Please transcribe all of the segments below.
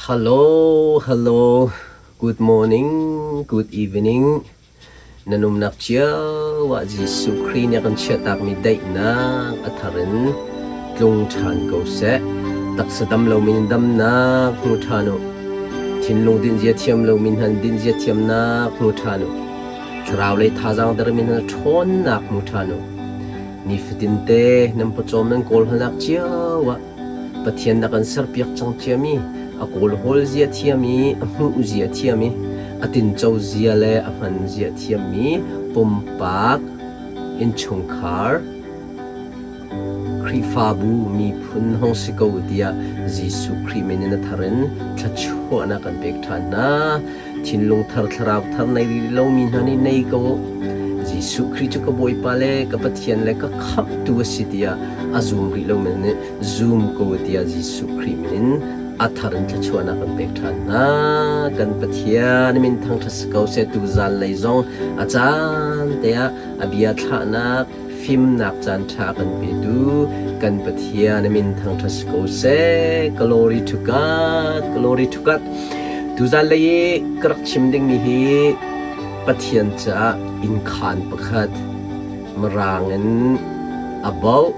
Hello, hello. Good morning, good evening. Na numnak cio ah Jesuh Khrih nih a kan chiahtakmi daihnak a thar in tlung ṭhan ko seh. Taksa dam lomi in damnak hmu ṭhan u. Thinlung dinhzia thiam lomi hna in dinhzia thiamnak hmu ṭhan u. Thlarau lei thazaang dermi hna ṭhawnnak hmu ṭhan u. Nifatinte nan pawcawm nan kawlhawlnak cio ah Pathian na kan serpiak cang ciami, a kawlhawl zia thiam i a hmuh zia thiam i a tinco zia le a hman zia thiammi pumpak innchungkhar Khrihfabu miphun hong si ko tiah Jesuh Khrih min in a thar in thluachuahnak kan pek ṭhan hna. Thinlung thar thlarau thar nei rih lomi hna nih nei ko u. Jesuh Khrih cu ka Bawipa le ka Pathian le ka Khamhtu a si tiah a zum rih lomi nih zum ko u tiah Jesuh Khrih min in a thar in thluachuahnak kan pek ṭhan hna. Kan Pathian min thangṭhat si ko seh tuzan lei zong a caan te ah a bia thlahnak fimnak caan ṭha kan petu kan Pathian min thangṭhat si ko seh. Glory to God, glory to God. Tuzan lei i ka rak chim dingmi hi Pathian caah innkhaan pakhat Mirang in about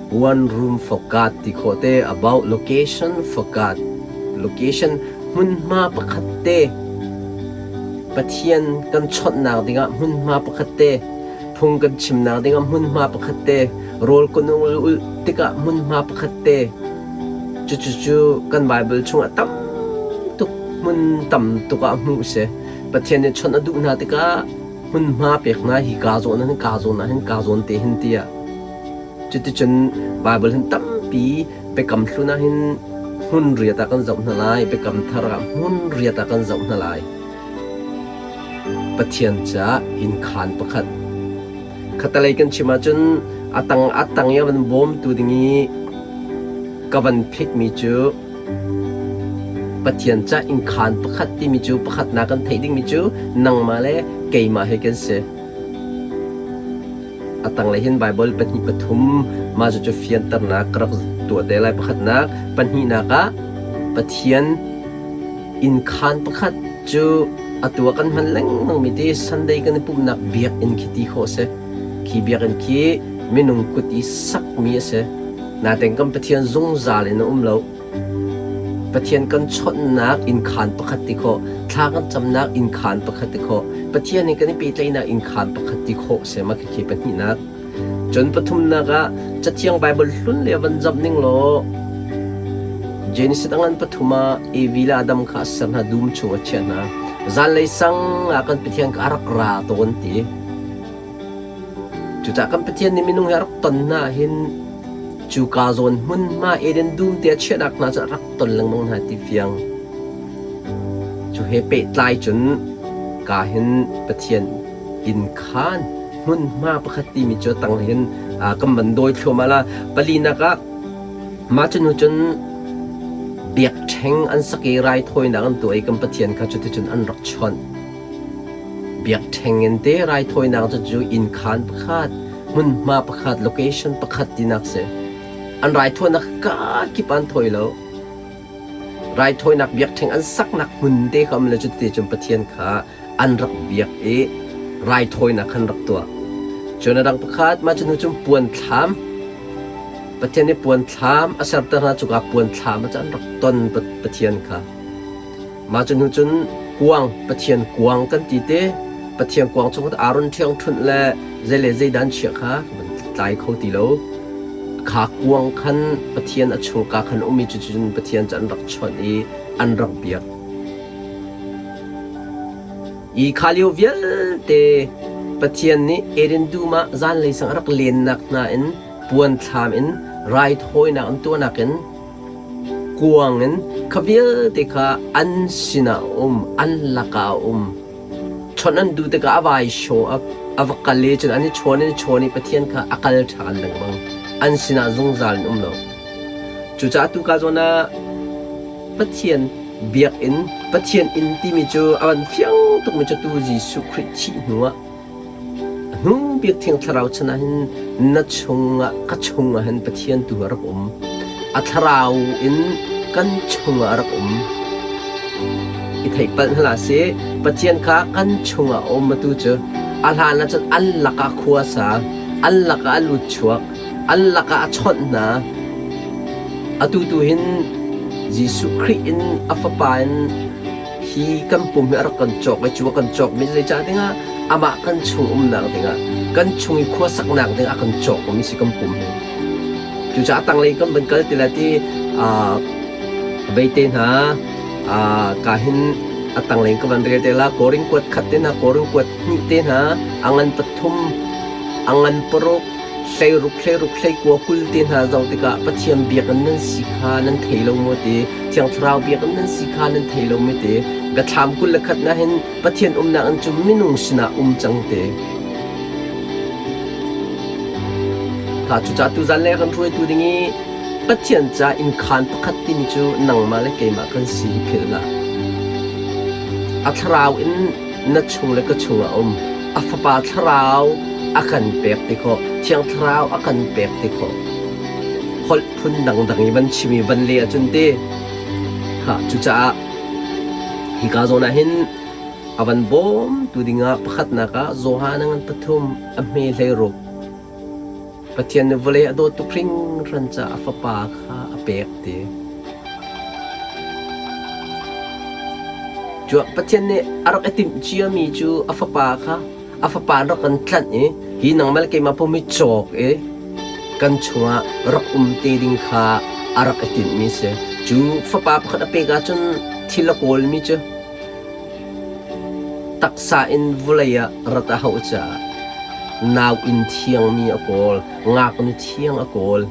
one room for God ti khawh te about location for God location hmunhma pakhat te Pathian kan chawnhnak dingah hmunhma pakhat te phung kan chimnak dingah hmunhma pakhat te rawl kan ulh tikah hmunhma pakhat te cucucu kan Bible chungah tam tuk hmun tam tuk ah hmuh si Pathian nih chawnh a duh hna tikah hmunhma pek hna hi ka zawn ah hin ka zawn ah hin ka zawn te hin tiah cuticun Bible hin tampi biakam hlun ah hin hmun riat ah kan zoh hna lai biakam thar ah hmun riat ah kan zoh hna lai Pathian caah innkhaan pakhat khatalei kan chim ahcun a tang a tang i a van bawmtu ding i ka van phitmi cu Pathian caah innkhaan pakhat timi cu pakhatnak kan theih dingmi cu nangmah le keimah he kan si. A tanglei hin Baibal pahnih pathum mah cucu fianternak ka rak tuah te lai. Pakhatnak, pahnihnak ah Pathian innkhaan pakhat cu atu ah kan hman lengmangmi ti Sunday kan i pumhnak biakinn khi ti khawh a si. Khi biakinn khi minung kut i sakmi a si. Nain kan Pathian zungzal in a um lo. Pathian kan chawnhnak innkhaan pakhat ti khawh, thla kan camnak innkhaan pakhat ti khawh, Pathian in kan i pehtlaihnak innkhaan pakhat ti khawh a si. Mah khikhi pahnihnak. Cun pathumnak ah Cathiang Baibal hlun le van zamh ning law Genesis a ngan pathum ah Evi le Adam kha a ser hna dum chung a chiah hna. Zanlei sang ah kan Pathian kha a rak ra tawn ti. Cucaah kan Pathian nih minung hi a rak ton hna ahhin cuka zawn hmunhma Eden dum te a chiahnak hna cu a rak ton lengmang hna ti fiang. Cu he pehtlai cun ka hin Pathian inn khaan hmunhma pakhat timi cu tang hin kan van dawi thluahmah la. Palinak ah mah cu hnu cun biakṭheng an sak i raithawinak an tuah i kan Pathian kha cuticun an rak chawnh. Biakṭheng in te raithawinak cu innkhaan pakhat, hmunhma pakhat, location pakhat tinak si. An raithawinak ka kip an thawi lo. Raithawinak biakṭheng an saknak hmun te kha um le cuti cun Pathian kha an rak biak i raithawinak khan rak tuah. Cun a dang pakhat, mah cu hnu cun puan thlam, Pathian nih puan thlam a serter hna cuka puan thlam ah cun an rak ton Pathian kha. Mah cu hnu cun kuang, Pathian kuang kan ti te, Pathian kuang chung Aaron ṭhiangṭhunh le zei le zei dan chiah kha kan tlai kho ti lo. Kha kuang khan Pathian a chungka khan um i cucun Pathian cu an rak chawnh i an rak biak. I kha lio vialte Pathian nih Eden dum ah zanlei sang a rak lennak hna in puan thlam in raithawinak an tuahnak in Kuang in kha vialte kha an sinah a um, an lakah a um. Chawnh an duh tikah a vai show up, a va kal i cun an i chawn in chawn i Pathian kha a kal ṭhan lengmang. An sinah zungzal in um lo. Cucaah tuka zawn ah Pathian biakinn, Pathian inn timi cu a van fiang tukmi cu tu Jesuh Khrih thih hnuah A hnu bik Thiang Thlarau chan ah hin na chungah ka chungah hin Pathian tu a rak um. A thlarau in kan chungah a rak um. I theihpalh hna sih, Pathian kha kan chungah a um atu cu a hlan ahcun an lakah khua a sa, an lakah a lut chuak, an lakah a chawnh hna. Atu tu hin Jesuh Khrih in a Fapa in hi kan pum hi a rak kan cawk i cu a kan cawkmi zeicah dingah amah kan chung umnak dingah kan chung i khuasaknak dingah a kan cawkmi si kan pum hi. Cucaah tanglei kan van kal ti le ti veite hna ka hin a tanglei ka van rel te la Korin kuat khat te hna Korin kuat hnih te hna a ngan pathum a ngan paruk hleiruk hleiruk hleikua 20 te hna zoh tikah Pathian biakinn nan si kha nan thei lo maw ti Thiang Thlarau biakinn nan si kha nan thei lo maw ti Biathlam 21 na hin Pathian umnak in cu minung sinah um cang te Kha cucaah tuzan le kan hruaitu ding i Pathian ca innkhaan pakhat timi cu nangmah le keimah kan si hi philh hlah. A thlarau in na chung le ka chungah a um. A fapa thlarau a kan pek ti khawh. Thiang thlarau a kan pek ti khawh. Holh phun dangdang i van chim i van le ahcun ti. Ha, cucaah hika zawn ah hin a van bawmtu dingah pakhatnak ah Johan a ngan pathum a hme 16. Pathian nih vawlei a dawt tuk hringhran caah a fapa kha a pek ti. Cu Pathian nih a rak i timh ciami cu a fapa kha a fapa an rak kan tlanh i hi nangmah le keimah pum hi cawk i kan chungah rak um te ding kha a rak i tinhmi si. Cu fapa pakhat a pek ahcun thil a kawlmi cu Taksa in vawlei ah rat a hauh caah nauinn thiangmi a kawl, ngaknu thiang a kawl,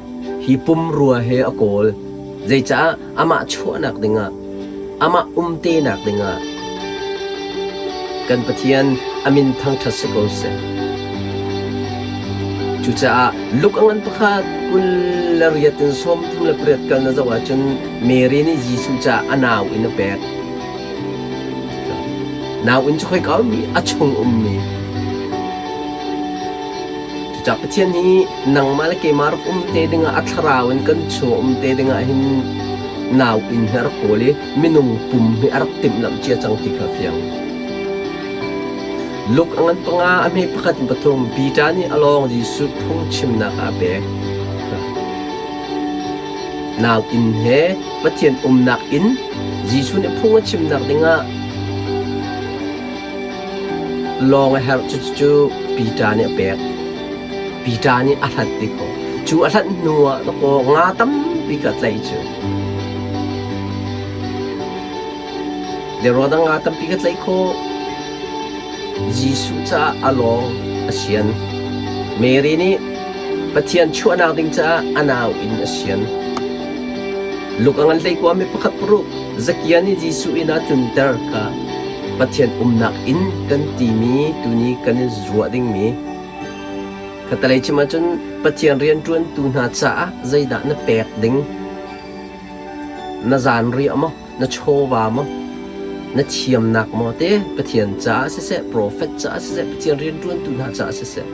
hi pumrua he a kawl. Zeicah amah chuahnak dingah, amah umtenak dingah kan Pathian a min thangṭhat si ko seh. Cucaah Luke a ngan pakhat 28 in 38 kal na zoh ahcun Mary nih Jesuh caah a nau in a pek. Nauinn cu khoika ummi a chung ummi. Cucaah Pathian hi nangmah le keimah rak um te dingah a thlarau in kan chung um te dingah hin nauinn hi a rak kawl i minung pum hi a rak timhlamh cia cang ti kha fiang. Luke a ngan panga a hme pakhat in pathum Peter nih a lawng Jesuh phungchimnak ah a pek. Nauinn he Pathian umnak inn Jesuh nih phung a chimnak dingah lawng a herh cucu Peter nih a pek. Peter nih a hlanh ti ko. Cu a hlanh hnu ah dakaw nga tampi ka tlaih cu. Deraw dang nga tampi ka tlaih khawh. Jesuh caah a lawng a sian. Mary nih Pathian chuahnak ding caah a nau in a sian. Luke a ngan hleikua mi pakhat paruk Zakia nih Jesuh inn ah tlunter kha Pathian umnak inn kan timi tuni kan i ruah dingmi khatalei chim ahcun Pathian rianṭuantu hna caah zeidah na pek ding na zanriah maw na chawva maw na thiamnak maw te Pathian caah siseh profet caah siseh Pathian rianṭuantu hna caah siseh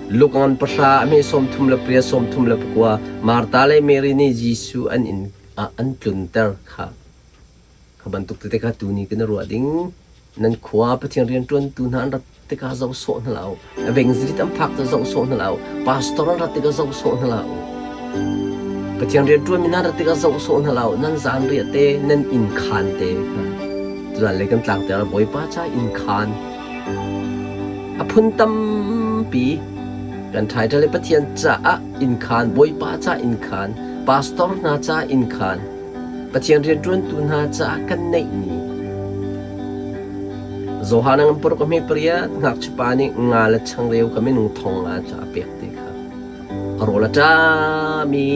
Luke ngan pahra a hme 38 39 Martha le Mary nih Jesuh an inn ah an tlunter kha kha bantuk tete kha tuni kan ruah ding nan khua Pathian rianṭuantu hna an rat tikah zoh sawh hna lo evangelist an phak tikah zoh sawh hna lo pastor an rat tikah zoh sawh hna lo Pathian rianṭuanmi hna rat tikah zoh sawh hna lo nan zan riah te nan inn khaan te tuzan le kan tlang te Bawipa ca inn khaan A phun tampi kan title i Pathian caah innkhaan, Bawipa caah innkhaan, pastor hna caah innkhaan, Pathian rianṭuantu hna caah kan neihmi. Johan a paruk a hme pariat ngakchiapa nih nga le changreu kha minung thong nga cu a pek ti kha. A rawl a ṭami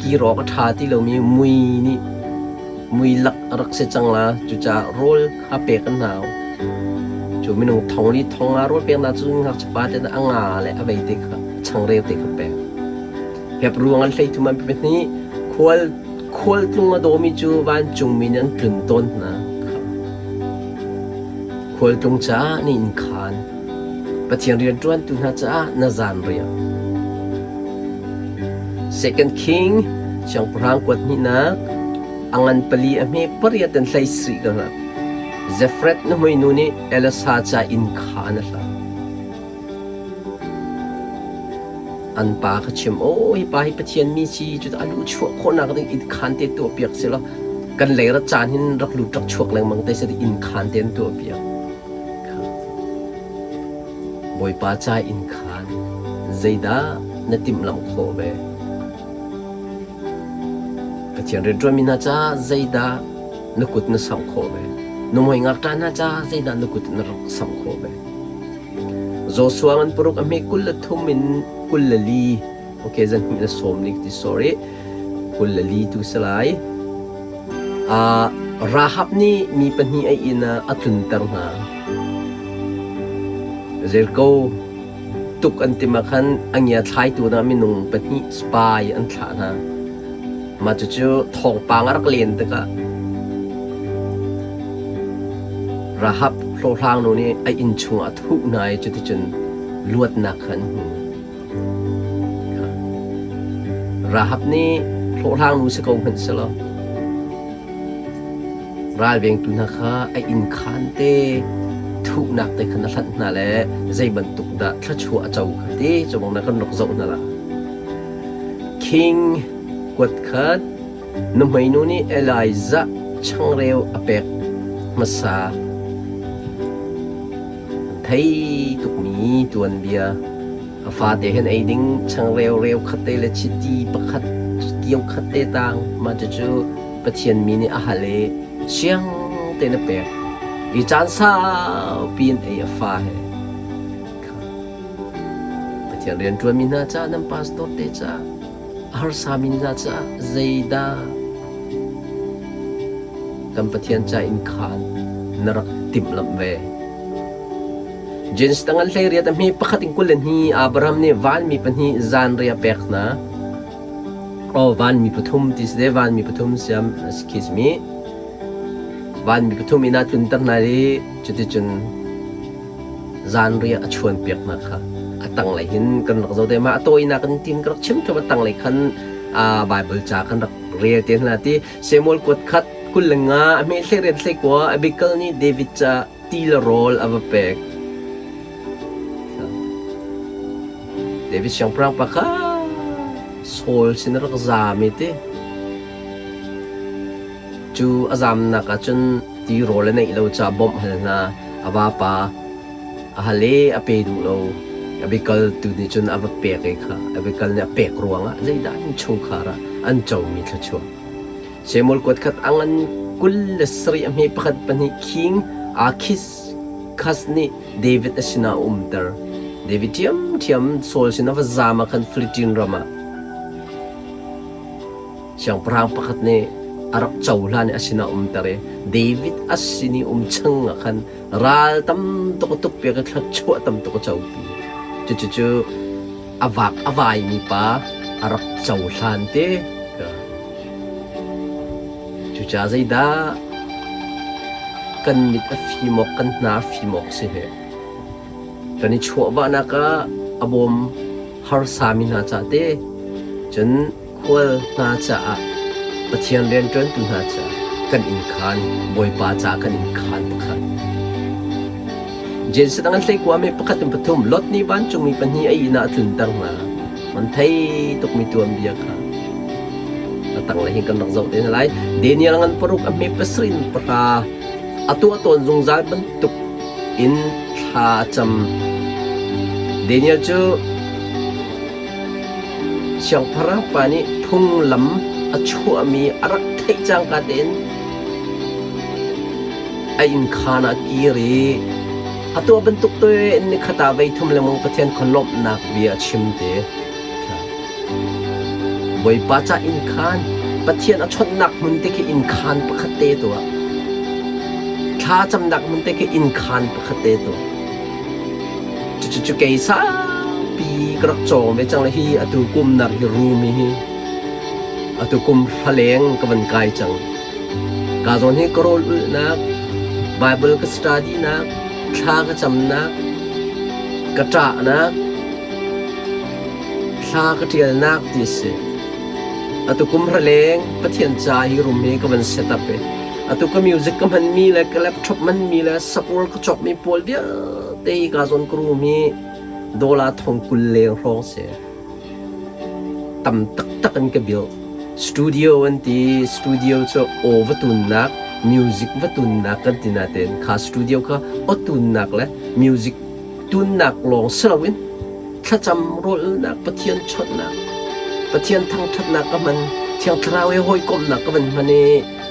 kirawk a ṭha ti lomi mui nih mui lak a rak si cang la. Cucaah rawl kha pek an hau. Cu minung thong li thong nga rawl peknak cu ngakchiapa te a nga le a vei te kha changreu te kha pek. Hebru an hlei thum an pahnih khual khualtlung a dawmi cu vancungmi nih an tlun tawn hna. Khualtlung caah ni in khaan. Pathian rianṭuantu hna caah na zanriah. Second King. Siangpahrang kuat hnihnak a ngan pali a hme pariat in hlei sarih ka hngalh. Zefret nuhmei nu nih Elasa ca inn kha an a hlan. An pa kha chim, "Aw, hi pa hi Pathian mi si, cu a luh chuah khawhnak ding inn khaan te tuahpiak si law kan lei rat caan hin rak lut rak chuak lengmang te seh inn khaan te an tuahpiak." Bawipa ca inn khaan zeidah na timhlamh khawh ve? Pathian rianṭuanmi hna caah zeidah na kut na samh khawh ve? Nuhmei ngakṭah hna caah zeidah na kut na rak samh khawh ve? Joshua ngan paruk a hme 23 in 24 okay zan hnih le sawm ni ti sorry 24 tu si lai. Rahab nih mi pahnih a inn ah a tlunter hna. Jericho tuk an tim ah khan a ngia thlaitu hna minung pahnih spy an thlah hna. Mah cucu thawngpang a rak len tikah Rahab hlawhhlangnu nih a inn chungah a thuh hna i cuticun luatnak kha an hmu. Rahab nih hlawhhlangnu si ko hmanh selaw ralvengtu hna kha a inn khaan te thuhnak te khan a hlanh hna le zei bantuk dah thluachuah a co kha ti cu bang na kan rak zoh hna la. King kuat khat nuhmeinu nih Elijah changreu a pek hmasa. Thei tukmi tuanbia. A fate hen ei ding changreu reu khat te le chiti pakhat kio khat te tang mah cucu Pathian mi nih a hal i siang tein a pek. I caan saupi in ei a fa he. Pathian rianṭuanmi hna caah nan pastor te caah a harsami hna caah zeidah kan Pathian ca in khaan na rak timhlamh ve? Genesis tangan 18 a hme pakhat in 20 le hnih Abraham nih vanmi pahnih zanriah a pek hna. Oh, vanmi pathum ti si de vanmi pathum siam khi simi vanmi pathum inn ah tlunter hna i cuticun zanriah a chuanpiak hna kha a tanglei hin kan rak zoh te ma a tawinak in tin ka rak chim ṭheo a tanglei khan Bible ca kan rak rel te hna ti Samuel kuat khat 25 a hme hlei rian hlei kua Abigail nih David ca ti le rawl a va pek. David siangpahrang pa kha Saul sin a rak zaam i ti. Cu a zamnak ah cun tirawl a neih lo caah bawmh hal hna. A vapa a hal i a pe duh lo. Abigail tu nih cun a va pek i kha Abigail nih a pek ruangah zeidah innchungkhar ah an comi thluachuah. Samuel kuat khat a ngan 27 a hme pakhat pahnih king Akhish Khas nih David a sinah a umter. David ṭhiamṭhiam Saul sin a va zaam ah khan Philistine ram ah Siangpahrang pakhat nih a rak cohlan i a sinah umter i David a sin i um chung ah khan ral tam tuk a tukpiak i thluachuah tam tuk a copi. Cucucu a vak a vaimi pa a rak cohlan te. Cucaah zeidah kan mit a fim awk, kan hna a fim awk si hi? Kan i chuahvahnak ah a bawm harsami hna ca te, cun khual hna caah Pathian rianṭuantu hna caah kan inn khaan Bawipa caah kan inn khaan pakhat. Genesis dang an hleikua mi pakhat in pathum Lot nih vancungmi pahnih a inn ah a tlunter hna. Man thei tukmi tuanbia kha a tanglei hin kan rak zoh te hna lai. Daniel ngan paruk a hme pasarih in pahra a tuah tawn zungzal bantuk in thla a cam. Daniel cu Siangpahrang pa nih phunglam a chuahmi a rak theih cangka tein a innkhaan ah a kir i a tuah bantuk tein nikhat ah voithum lengmang Pathian kha lawmhnak bia a chim te. Bawipa ca innkhaan, Pathian a chawnhnak hmun te khi innkhaan pakhat te tuah. Thla camnak hmun te khi innkhaan pakhat te tuah. Cucu kei saupi ka rak cawng ve cang le hi atu kum nak hi room hi atu kum hra leng ka van kai cang. Ka zawn hi ka rawl ulhnak, Bible ka study nak, thla ka camnak, ka ṭahnak, thla ka ṭialnak ti a si. Atu kum hra leng Pathian ca hi room hi ka van set up i atu ka music ka hmanmi le ka laptop hmanmi le support ka cawkmi pawl vialte hi ka zawn ka room hi dollar thong 20 leng hrawng si. Tam taktak in ka build. Studio an ti. Studio cu aw va tunnak, music va tunnak kan ti nain kha studio kha aw tunnak le music tunnak lawng si loin thlacam rawlnak, Pathian chawnhnak, Pathian thangṭhatnak ka hman, Thiang Thlarau he hawikomhnak ka van hman i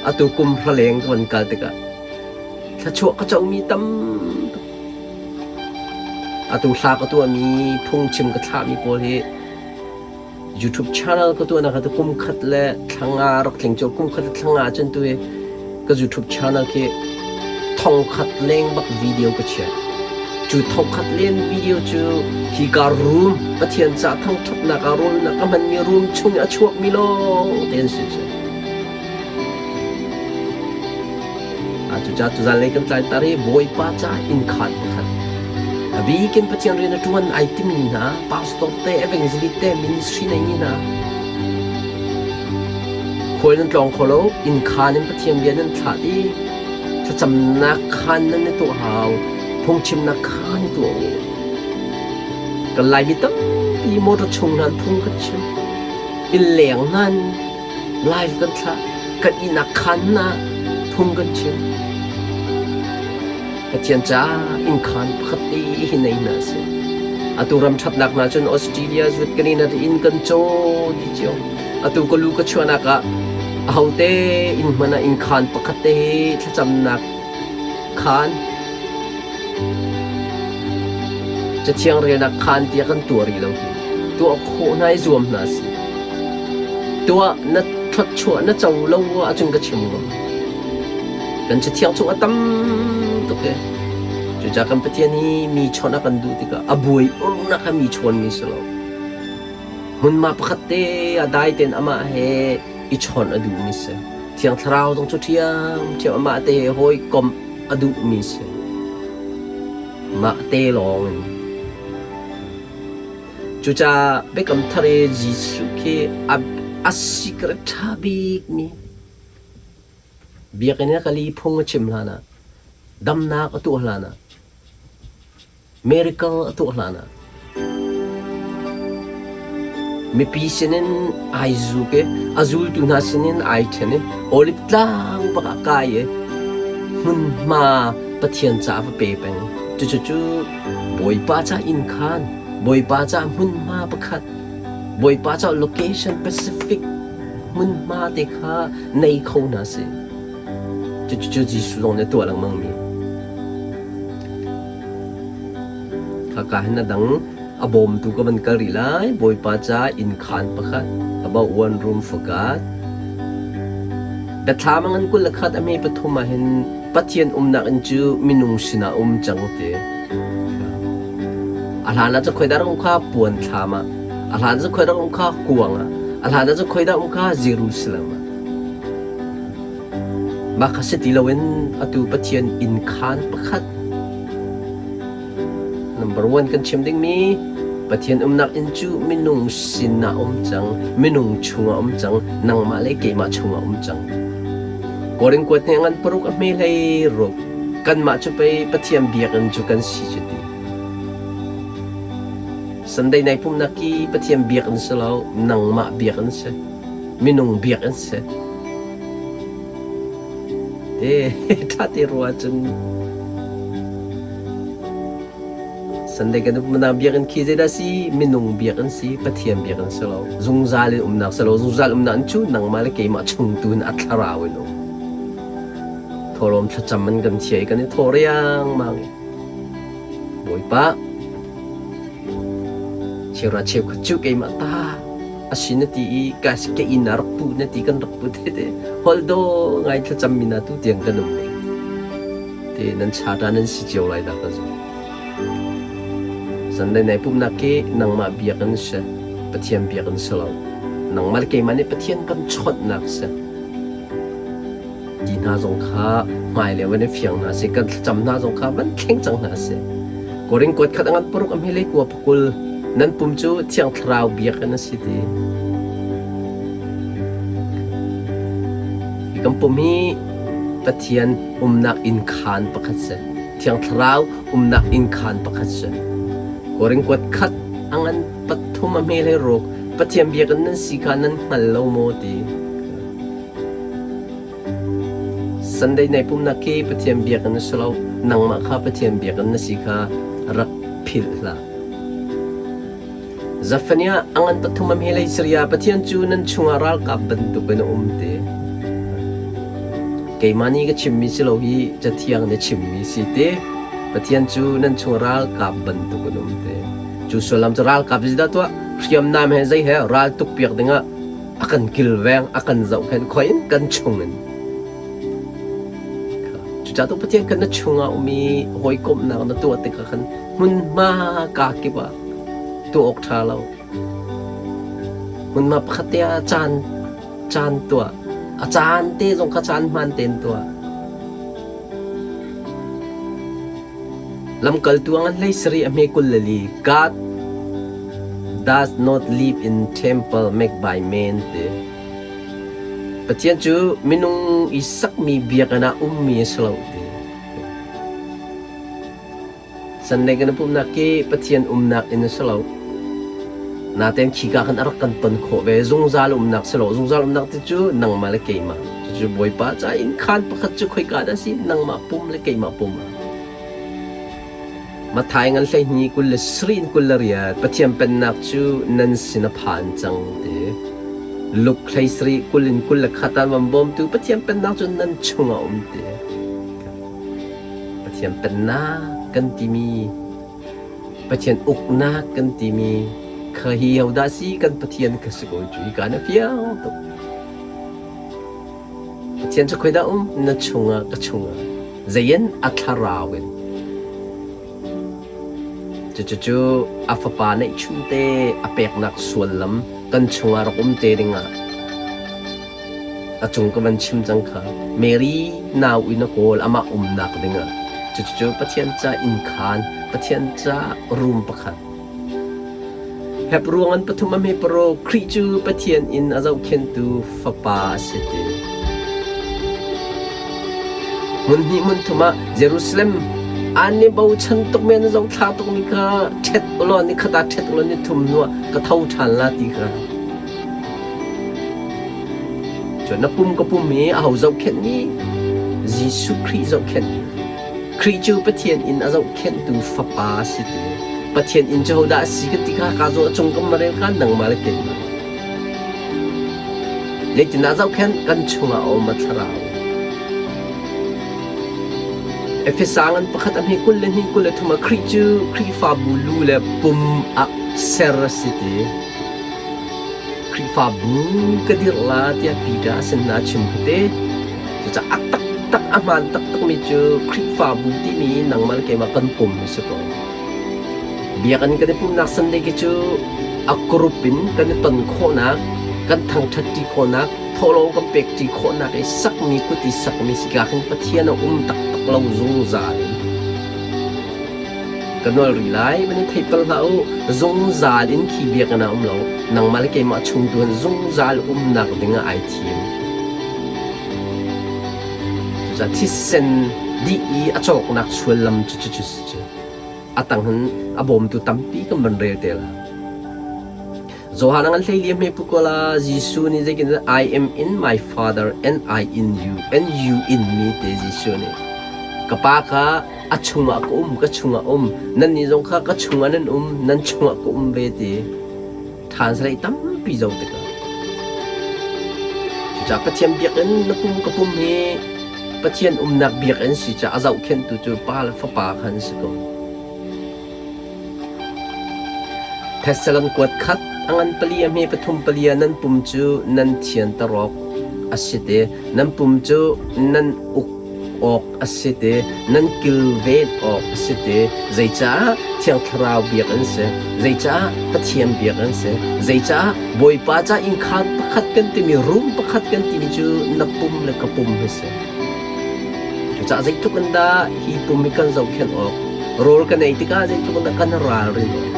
atu kum hra leng ka van kal tikah thluachuah ka comi tam tuk. Atu hla ka tuahmi, phungchim ka thlahmi pawl hi YouTube channel ka tuahnak ah kum khat le thla nga rak tling cu kum khat le thla nga cun tu hi ka YouTube channel khi thong khat leng bak video ka chiah. Cu thong khat len video cu hi ka room Pathian ca thangṭhatnak ah rawlnak ka hmanmi room chung i a chuakmi lawng te an si cu. Cucaah tuzanlei kan tlai tar i Bawipa ca innkhaan pakhat a bikin Pathian rian a ṭuan ai timi hna pastor te, evangelist te, ministry neimi hna khual nan tlawng kho lo, innkhaan in Pathian bia nan thlah i thlacamnak khaan nan i tuah hau, phungchimnak khaan i tuah u. Kan Laimi tampi motor chung hna phung kan chim, innleng hna in live kan thlah, kan ihnak khaan hna phung kan chim. Pathian caah innkhaan pakhat te hi nei hna sih. Atu ram ṭhatnak hna cun Australia zuat kan in inn kan caw dih cio. Atu ka lu ka chuahnak ah ahote inn hmanh ah innkhaan pakhat te hi thlacamnak khaan Cathiang relnak khaan tiah kan tuah rih lo hi. Tuah khawh hna i zuam hna sih. Tuah na thluachuah na co lo ahcun ka chim ngam. Kan cathiang chung a tam tuk e. Cucaah kan Pathian hi mi chawnh a kan duh tikah a buai urnak kha mi chawnmi si lo. Hmunhma pakhat te ah dai tein amah he i chawnh a duhmi si. Thiang Thlarau zong cu ṭhiamṭhiam amah te he hawikomh a duhmi si. Mah te lawng in. Cucaah Biakam Thar i Jesuh khi a, a secret ṭha bikmi biakinn i a kal i phung a chim hlanah, damnak a tuah hlanah, miracle a tuah hlanah, mipi sinin ai zuk i a zultu hna sinin ai ṭhen i Olive tlang bak ah kai i hmunhma Pathian caah va pe peng. Cucu Bawipa ca inn khaan, Bawipa ca hmunhma pakhat, Bawipa ca location specific hmunhma te kha nei kho hna sih. Cucu Jesuh zong nih a tuah lengmangmi. Khaka hin a dang a bawmtu ka van kal rih lai. Bawipa ca innkhaan pakhat, about one room for God. Biathlam a ngan 21 a hme pathum ah hin Pathian umnak inn cu minung sinah um cang ti. A hlan ah cun khoi dah um kha puan thlam ah, a hlan cun khoi dah um kha kuang ah, a hlan ah cun khoi dah um kha Jerusalem ah. Mah kha si ti loin atu Pathian innkhaan pakhat Number one kan chim dingmi Pathian umnak inn cu minung sinah um cang, minung chungah um cang, nangmah le keimah chungah um cang. Korin kuat nih ngan paruk a hme hlei ruk. Kanmah cu pei Pathian biakinn cu kan si cu ti. Sunday nai pumnak ki Pathian biakinn si lo, nangmah biakinn si, minung biakinn si. Te ṭha te rua cun Sunday kan umnak biakinn khi zeidah si? Minung biakinn si, Pathian biakinn si lo. Zungzal in umnak si lo. Zungzal umnak in cu nangmah le keimah chung tu in a thlarau in um. Thawlawm thlacam in kan chia i kan i thaw riangmang i Bawipa, cheura cheukhat cu keimah ta a si na ti i ka ka inn ah rak pu na ti kan rak pu te te holh do ngai thlacam mi na tu tiang kan um rih te nan chata nan si cio lai dah ka zum Sunday nai pumnak khi nangmah biakinn si Pathian biakinn si lo nangmah le keimah nih Pathian kan chawnhnak si Ti hna zong kha hmailei van i fiang hna seh, kan thlacam hna zong kha van thleng cang hna seh. Korin kuat khat a ngan paruk a hmelei kua pakul nan pum cu Thiang Thlarau biakinn a si ti. Kan pum hi Pathian umnak innkhaan pakhat si. Thiang Thlarau umnak innkhaan pakhat si. Korin kuat khat a ngan pathum a hme hlei ruk Pathian biakinn nan si kha nan hngal lo maw ti. Sunday nai pumnak khi Pathian biakinn a si lo. Nangmah kha Pathian biakinn na si kha rak philh hlah. Zephaniah a ngan pathum a hme lei Syria Pathian cu nan chungah ralkap bantukin a um te. Keimah nih ka chimmi si lo hi Cathiang nih a chimmi si te. Pathian cu nan chung ralkap bantukin um te. Cu sullam cu ralkap zeidah tuah hriamnam he zei he ral tukpiak dingah a kan kilveng, a kan zohkhenh khoi in kan chungin. Cucaah tu Pathian kan na chungah um i hawikomhnak na tuah tikah khan hmunhma kaa kip ah tuah awk ṭha lo. Hmunhma pakhat te ah caan caan tuah. A caan te zong kha caan hmaan tein tuah. Lamkaltu a ngan hlei sarih a hme 24. God does not live in temple made by man ti. Pathian cu minung i sakmi biakinn ah ummi a si lo ti. Sunday kan i pumhnak khi Pathian umnak inn a si lo. Natein khika khan a rak kan ton khawh ve. Zungzal umnak si lo. Zungzal umnak ti cu nangmah le keimah. Cucu Bawipa ca inn khaan pakhat cu khoika dah si? Nangmah pum le keimah pum ah. Matthai ngan 12 23 in 28 Pathian pennak cu nan sin a phan cang ti. Luke 13 20 in 21 ah van bawmtu Pathian pennak cu nan chungah um ti. Pathian pennak kan timi, Pathian uknak kan timi kha hi hodah si kan Pathian kha si ko cu hika na fiang tuk. Pathian cu khoidah um? Na chungah ka chungah. Zein a thlarau in. Cucu a fapa neihchunte a peknak suallam kan chungah rak um te dingah a cung ka van chim cang kha. Mary nau in a kawl amah umnak dingah. Cucu Pathian ca innkhaan, Pathian ca room pakhat. Hebru ngan pathum a hme paruk, Khrih cu Pathian inn a zohkhenhtu Fapa a si ti. Hmun hnih hmun thum ah Jerusalem an i bochan tukmi an zohthla tukmi kha ṭhet ulaw ni khat ah ṭhet ulaw ni thum hnuah ka tho ṭhan la ti kha. Cun na pum ka pum hi aho zohkhenhmi? Jesuh Khrih zohkhenhmi. Khrih cu Pathian inn a zohkhenhtu Fapa a si ti. Pathian inn cu hodah a si kan ti kha ka zaw a cung kan marel kha nangmah le keimah. Zeitindah zohkhenh kan chungah a um a thlarau. Efesa ngan pakhat a hme 22 23 ah Khrih cu Khrihfabu lu le pum ah ser a si ti. Khrihfabu ka dirh la tiah Peter a sin hna chim kha te. Cucaah a taktak a hmaan taktakmi cu Khrihfabu timi nangmah le keimah kan pum a si ko. Biakinn kan i pumhnak Sunday khi cu a group in kan i ton khawhnak, kan thangṭhatṭi khawhnak, thawhlawm kan pekṭi khawhnak i sakmi kut i sakmi si ka khin Pathian a um taktak lo zungzal in. Ka nawl rih lai, van i theih bal hlah u. Zungzal in khi biakinn ah um lo. Nangmah le keimah chung tu hin zungzal umnak ding ah ai thim. Cucaah thisen dih i a cawknak suallam cu cu cu a tang hin a bawmtu tampi kan van rel te la. Johan ngan hlei liam he pukola Jesuh nih zeikin I am in my father and I in you and you in me te Jesuh nih ka pa kha a chungah ka um ka chungah um nannih zong kha ka chungah nan um nan chungah ka um ve ti translate tampi zo tikah cucaah Pathian biakinn na pum ka pum hi Pathian umnak biakinn si caah a zohkhenhtu cu Pa le Fapa kha an si ko. Thessalon kuat khat a ngan pali a hme pathum pali ah nan pum cu nan thianter awk a si te nan pum cu nan uk awk a si te, nan kilven awk a si te, zeicah Thiang Thlarau biak an si, zeicah Pathian biak an si, zeicah Bawipa ca innkhaan pakhat kan timi, room pakhat kan timi cu na pum le ka pum hi si. Cucaah zeitluk in dah hi pum hi kan zohkhenh awk, rawl kan ei tikah zeitluk in dah kan ralrin awk.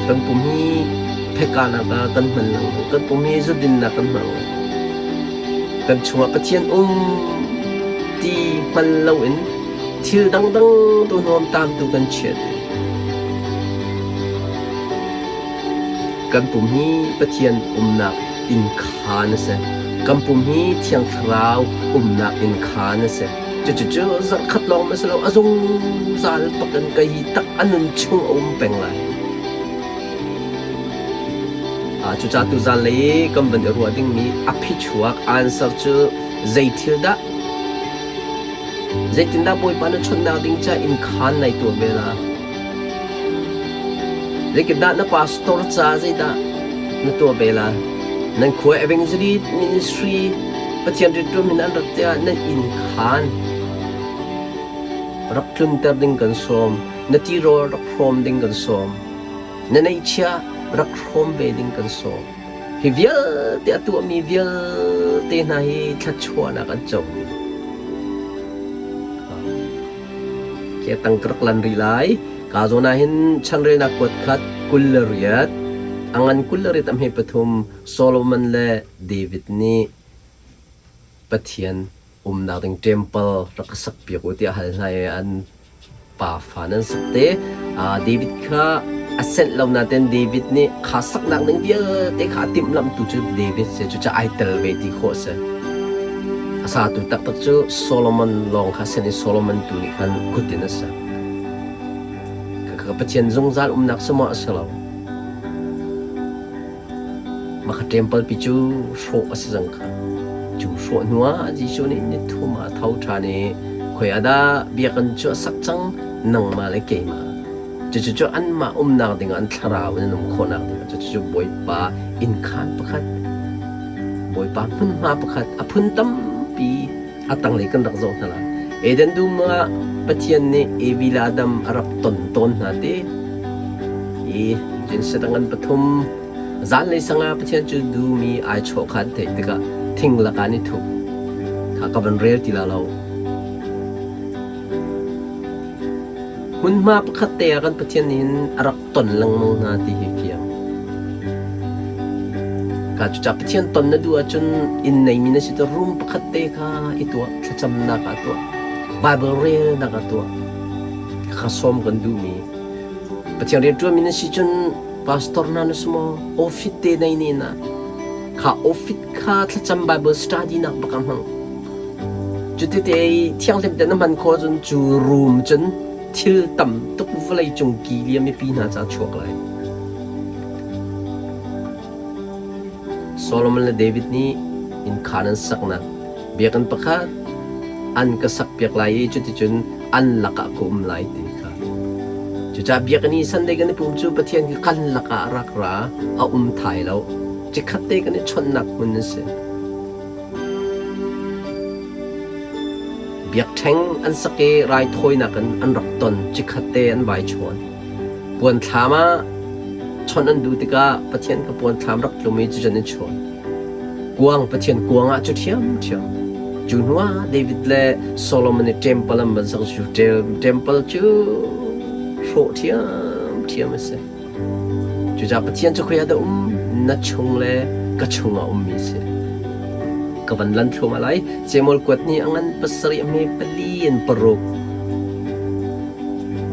Kan pum hi phekanak ah kan hman lengmang. Kan pum hi zudinnak kan hmang. Kan chungah Pathian um ti hngal loin thil dangdang tu nuamtam tu kan chiat. Kan pum hi Pathian umnak inn khaan a si. Kan pum hi Thiang Thlarau umnak inn khaan a si. Cucu zarhkhat lawng ma si lo, a zungzal bak in ka hi tak a nun chung a um peng lai. Cucaah tuzan lei kan van i ruah dingmi a phichuak answer cu zei thil dah zeitindah Bawipa na chawnhnak ding ca inn khaan nai tuah ve la? Zeitindah na pastor ca zeidah na tuah ve la? Nan khua evangelist ministry Pathian rianṭuan min an rat tiah nan inn khaan rak tlunter ding kan sawm. Na tirawl rak hrawm ding kan sawm. Na neihchiah rak hrawm ve ding kan sawm. Hi vialte a tuahmi vialte hna hi thluachuahnak an co dih. Ke tang ka rak lan rih lai. Ka zawn ah hin chanrelnak kuat khat 28, a ngan 28 a hme pathum Solomon le David nih Pathian umnak ding temple rak ka sakpiak u tiah hal hna i an pafa nan sak te. David kha a senh lo nain David nih kha saknak ding vialte kha a timhlamhtu cu David si. Cucaah ai tel ve ti khawh a si. A satu taktak cu Solomon lawng kha a sen i Solomon tu nih khan kut in a ser. Ka Pathian zungzal umnak si maw a si lo. Mah kha ṭempal pi cu hrawh a si cang kha. Cu hrawh hnuah Jesuh nih ni thum ah a tho ṭhan i khoi ah dah biakinn cu a sak cang nangmah le keimah. Cucu cu anmah umnak dingah an thlarau in an um khawhnak dingah cucu Bawipa innkhaan pakhat, Bawipa hmunhma pakhat a phun tampi a tanglei kan rak zoh hna lai. Eden dum ah Pathian nih Evi le Adam a rak ton tawn hna ti. Hi Genesis a ngan pathum zanlei sang ah Pathian cu dum i ai chawh kha an theih tikah thing lakah an i thup. Kha ka van rel ti la lo. Hmunhma pakhat te ah kan Pathian nih hin a rak ton lengmang hna ti hi fiang. Ka cucaah Pathian ton na duh ahcun inn neimi na si cu room pakhat te kha i tuah, thlacamnak ah tuah, Bible relnak ah tuah. Kha sawm kan duhmi. Pathian rianṭuanmi na si cun pastor hna na si maw office te nei ne na kha office kha thlacam Bible study nak bak ah hmang. Cutite i thianghlim te na hman khawh cun cu room cun thil tam tuk vawlei cung ki liam mipi hna ca chuak lai. Solomon le David nih innkhaan an saknak biakinn pakhat an ka sakpiak lai i cuticun an lakah ka um lai ti kha. Cucaah biakinn i Sunday kan i pum cu Pathian khi kan lakah a rak ra, a um thai lo. Cikhat te kan i chawnhnak hmun a si. Biakṭheng an sak i raithawinak in an rak ton cikhat te an vai chawn. Puanthlam ah chawnh an duh tikah Pathian kha puanthlam rak tlum i cucun an chawn. Kuang Pathian kuang ah cu ṭhiamṭhiam. Cu hnuah David le Solomon nih ṭempal an van sak cu ṭempal cu hrawh ṭhiamṭhiam a si. Cucaah Pathian cu khoi ah dah um? Na chung le ka chungah ummi a si. Ka van lan thluahmah lai. Samuel kuat nih a ngan pasarih a hme pali in paruk.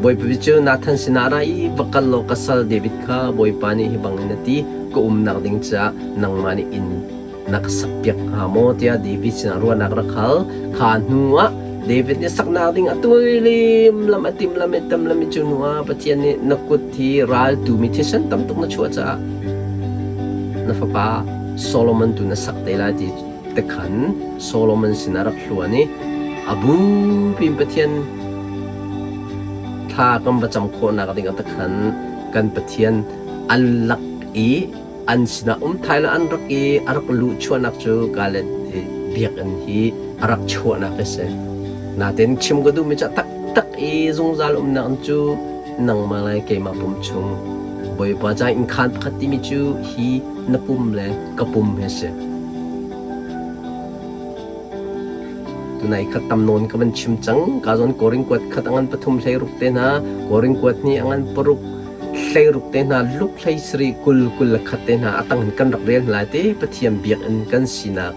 Bawipa cu Nathan sinah a ra i va kal law ka sal David kha Bawipa nih hi bangin a ti, ka umnak ding caah nangmah nih inn na ka sakpiak hnga maw tiah David sinah ruahnak rak hal. Kha hnu ah David nih saknak ding a tuilim lam a tim lam i tam lam i cu hnu ah Pathian nih na kut hi raltu mi thisen tam tuk na chuah caah na fapa Solomon tu na sak te lai ti te khan Solomon sinah rak hluan i a bupi in Pathian thla kan va cam khawhnak ding ah te khan kan Pathian an lak i An sinah um thai lo an rak i a rak luh chuahnak cu Galet biakinn hi a rak chuahnak a si. Nain chim ka duhmi cu a taktak i zungzal umnak cu nangmah le keimah pum chung Bawipa ca innkhaan pakhat timi cu hi na pum le ka pum hi a si. Tunai khat tam nawn ka van chim cang. Ka zawn Korin kuat khat a ngan pathum hlei ruk te hna, Korin kuat hnih a ngan paruk. hleiruk te hna, Luke 17 kul 21 te hna a tang in kan rak rel hna lai te Pathian biakinn kan sinak,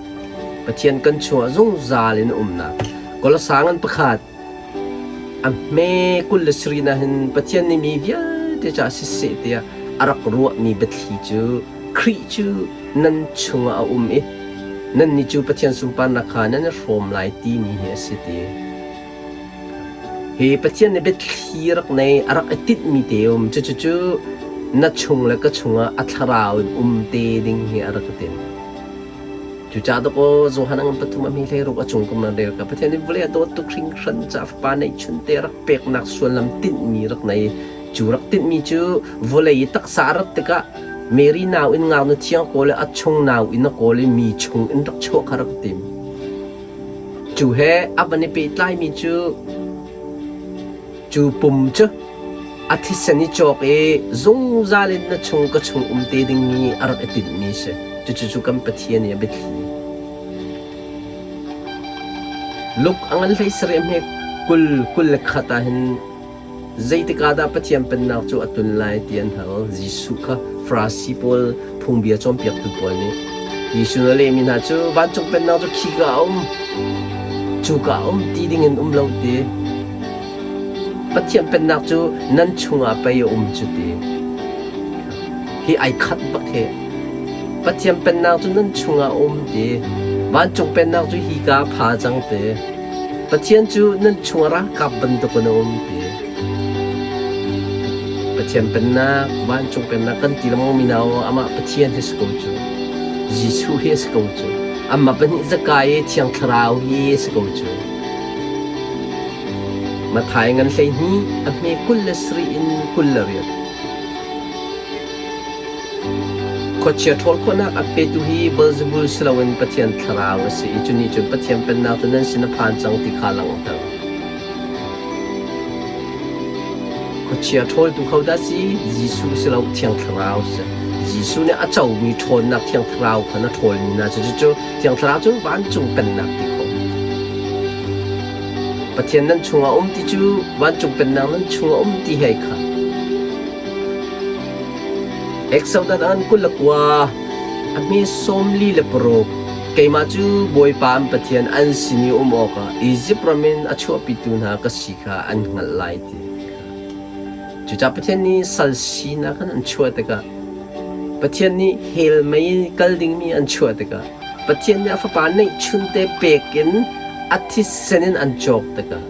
Pathian kan chungah zungzal in umnak. Kolosa ngan pakhat a hme 27 na hin Pathian nih mi vialte caah siseh tiah a rak ruahmi biathli cu Khrih cu nan chungah a um i nannih cu Pathian sunparnak kha nan i hrawm lai timi hi a si ti. Hi Pathian nih biathli rak nei a rak i tinhmi te um cucu na chung le ka chungah a thlarau in um te ding hi a rak i tinh. Cucaah dawkaw Johan a ngan pathum a mi hleiruk a cung kum nan rel ka Pathian nih vawlei a dawt tuk hringhran caah fapa neihchun te rak peknak sullam tinhmi rak nei. Cu rak tinhmi cu vawlei i taksa a rat tikah Mary nau in ngaknu thiang kawl i a chung nau in a kawl i mi chung in rak chuah kha rak tim. Cu he a van i pehtlaimi cu cu pum cu a thisen i cawk i zungzal in na chung ka chung um te dingmi a rak i tinhmi si. Cucu cu kan Pathian i a biathli. Luk a ngan hlei sarih hme kul 21 ah hin Zeitik ah dah Pathian Pennak cu a tun lai ti an hal. Jesuh kha Farasi pawl phungbia cawnpiaktu pawl nih Jesuh na lehmi hna cu vancung Pennak cu khika a um, cuka a um ti dingin um lo ti. Pathian Pennak cu nan chungah pei a um cu ti. Hi ai khat bak hi. Pathian Pennak cu nan chungah a um ti. Vancung Pennak cu hika pha cang ti. Pathian cu nan chungah ralkap bantukin a um ti. Pathian pennak, vancung pennak kan ti lengmang mi hna amah Pathian hi si ko cu. Jesuh hi a si ko cu. Amah pahnih zakai i Thiang Thlarau hi a si ko cu. Matthai ngan 12 a hme 27 in 28. Khuachia ṭhawl khawhnak a petu hi Beelzebul si loin Pathian Thlarau a si i cu nih cun Pathian Pennak cu nan sin a phan cang ti kha a langhter. Khuachia ṭhawltu hodah a si? Jesuh si lo, Thiang Thlarau a si. Jesuh nih a comi ṭhawnnak Thiang Thlarau khan a ṭhawlmi hna cu cucu Thiang Thlarau cu vancung Pennak ti khawh. Pathian nan chungah um ti cu vancung Pennak nan chungah um ti he ai khat. Exodus an 29 a hme 46 Keimah cu Bawipa an Pathian an sin i um awkah Izipt ram in a chuahpitu hna ka si kha an hngalh lai ti kha. Cucaah Pathian nih sal sinak in an chuah tikah Pathian nih hell mei kal dingmi an chuah tikah Pathian nih a fapa neihchunte pek in a thisen in an cawk tikah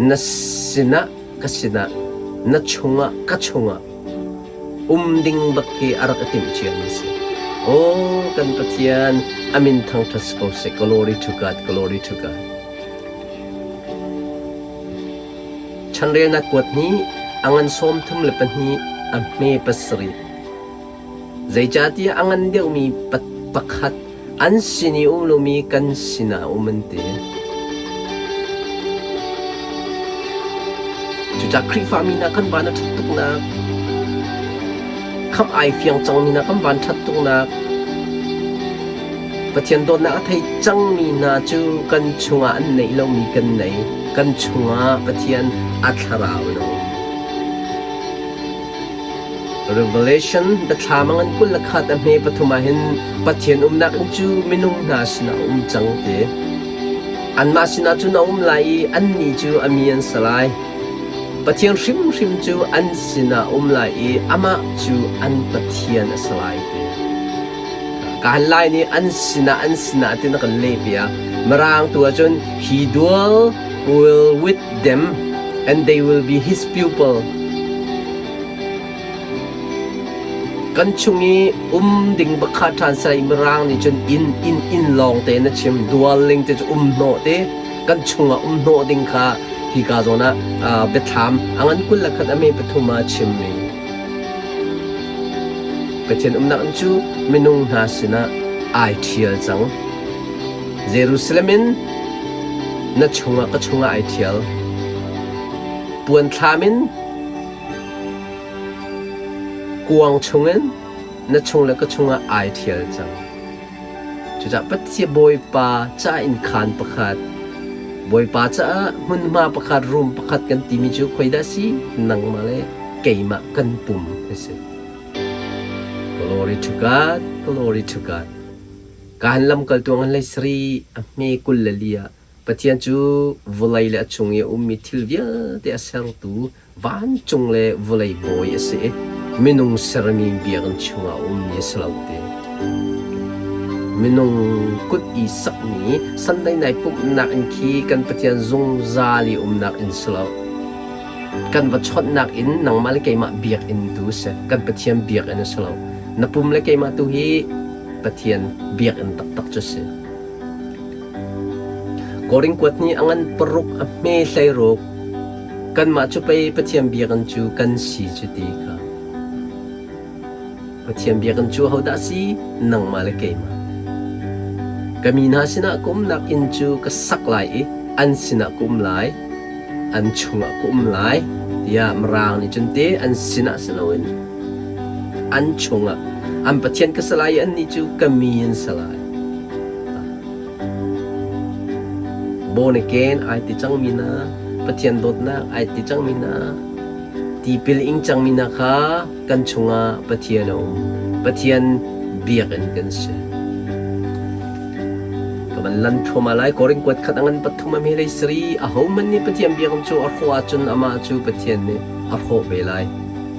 na sinah ka sinah na chungah ka chungah um ding bak hi a rak i timh ciami a si. Aw kan Pathian a min thangṭhat si ko seh. Glory to God, glory to God. Chanrelnak kuat hnih a ngan 32 a hme pasarih. Zeicahtiah a ngan deuhmi pakhat an sin i um lomi kan sinah a um an ti. Cucaah Khrihfami hna kan van a ṭhat tuknak, khamh ai fiang cangmi hna kan van ṭhat tuknak, Pathian dawtnak a thei cangmi hna cu kan chungah an neih lomi kan nei. Kan chungah Pathian a thlarau in a um. Revelation biathlam a ngan 21 a hme pathum ah hin Pathian umnak inn cu minung hna sinah a um cang ti. Anmah sinah cun a um lai i annih cu a mi an si lai. Pathian hrimhrim cu an sinah a um lai i amah cu an Pathian a si lai ti. Kaan lai nih an sinah an sinah ti na kan leh piak. Mirang tu ahcun he dwell will with them and they will be his people. Kan chung i um ding bakha ṭhan sarai Mirang nih cun inn inn inn lawng te na chim dwelling te cu um hnawh te kan chungah um hnawh ding kha hika zawn ah biathlam a ngan 21 a me pathum ah chimmi Pathian umnak in cu minung hna sinah ai ṭhial cang. Jerusalem in na chungah ka chungah ai ṭhial. Puan thlam in kuang chungin na chung le ka chungah ai ṭhial cang. Cucaah Pathian Bawipa ca innkhaan pakhat, Bawipa caah hmunhma pakhat, room pakhat kan timi cu khoi dah si? Nangmah le kei. keimah kan pum a si. Glory to God, glory to God. Kaan lamkaltu ngan hlei sarih a hme 24 ah Pathian cu vawlei le a chung i a ummi thil vialte a sertu vancung le vawlei bawi a si i minung sermi biakinn chungah a ummi a si lo ti. Minung kut i sakmi Sunday nai pumhnak inn khi kan Pathian zungzal i umnak inn si lo. Kan va chawnhnak inn nangmah le keimah biakinn tu a si. Kan Pathian biakinn a si lo. Na pum le keimah tu hi Pathian biakinn taktak cu a si. Korin kuat nih a ngan paruk a hme 16. Kanmah cu pei Pathian biakinn cu kan si cu ti kha. Pathian biakinn cu ahodah a si? Nangmah le keimah. Ka mi hna sinah ka umnak inn cu ka sak lai i an sinah ka um lai, an chungah ka um lai, tiah Mirang nih cun te an sinah si loin an chungah an Pathian ka si lai i annih cu ka mi an si lai. Born again ai ti cangmi hna, Pathian dawtnak ai ti cangmi hna, tipil ing cangmi hna kha kan chungah Pathian a um. Pathian biakinn kan si. Ka van lan thluahmah lai. Korin kuat khat a ngan pathum a hme lei sari ahohmanh nih Pathian biakinn cu a hrawh ahcun amah cu Pathian nih a hrawh ve lai.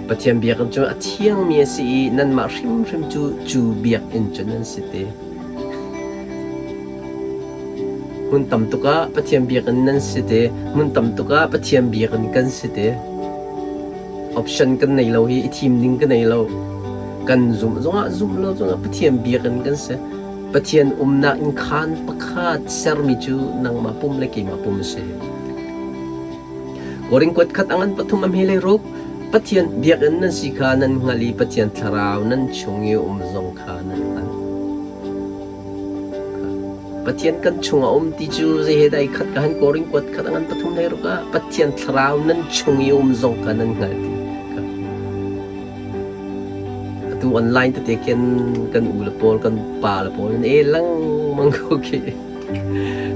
Pathian biakinn cu a thiangmi a si i nanmah hrimhrim cu cu biakinn cu nan si te. Hmun tam tuk ah Pathian biakinn nan si te. Hmun tam tuk ah Pathian biakinn kan si te. Option kan nei lo hi i thim ding ka nei lo. Kan zumh zongah zumh lo zongah Pathian biakinn kan si. Pathian umnak inn khaan pakhat sermi cu nangmah pum le keimah pum a si. Korin kuat khat a ngan pathum a hme lei ruk. Pathian biakinn nan si kha nan hngalh i Pathian thlarau nan chung i um zong kha nan hngalh. Pathian kan chungah um ti cu zei he dah i khat ka han Korin kuat khat a ngan pathum lei ruk ah Pathian thlarau nan chung i um zong kha nan hngalh ti. Atu online tete khin kan u le pawl kan pa le pawl an e lengmang ko khi.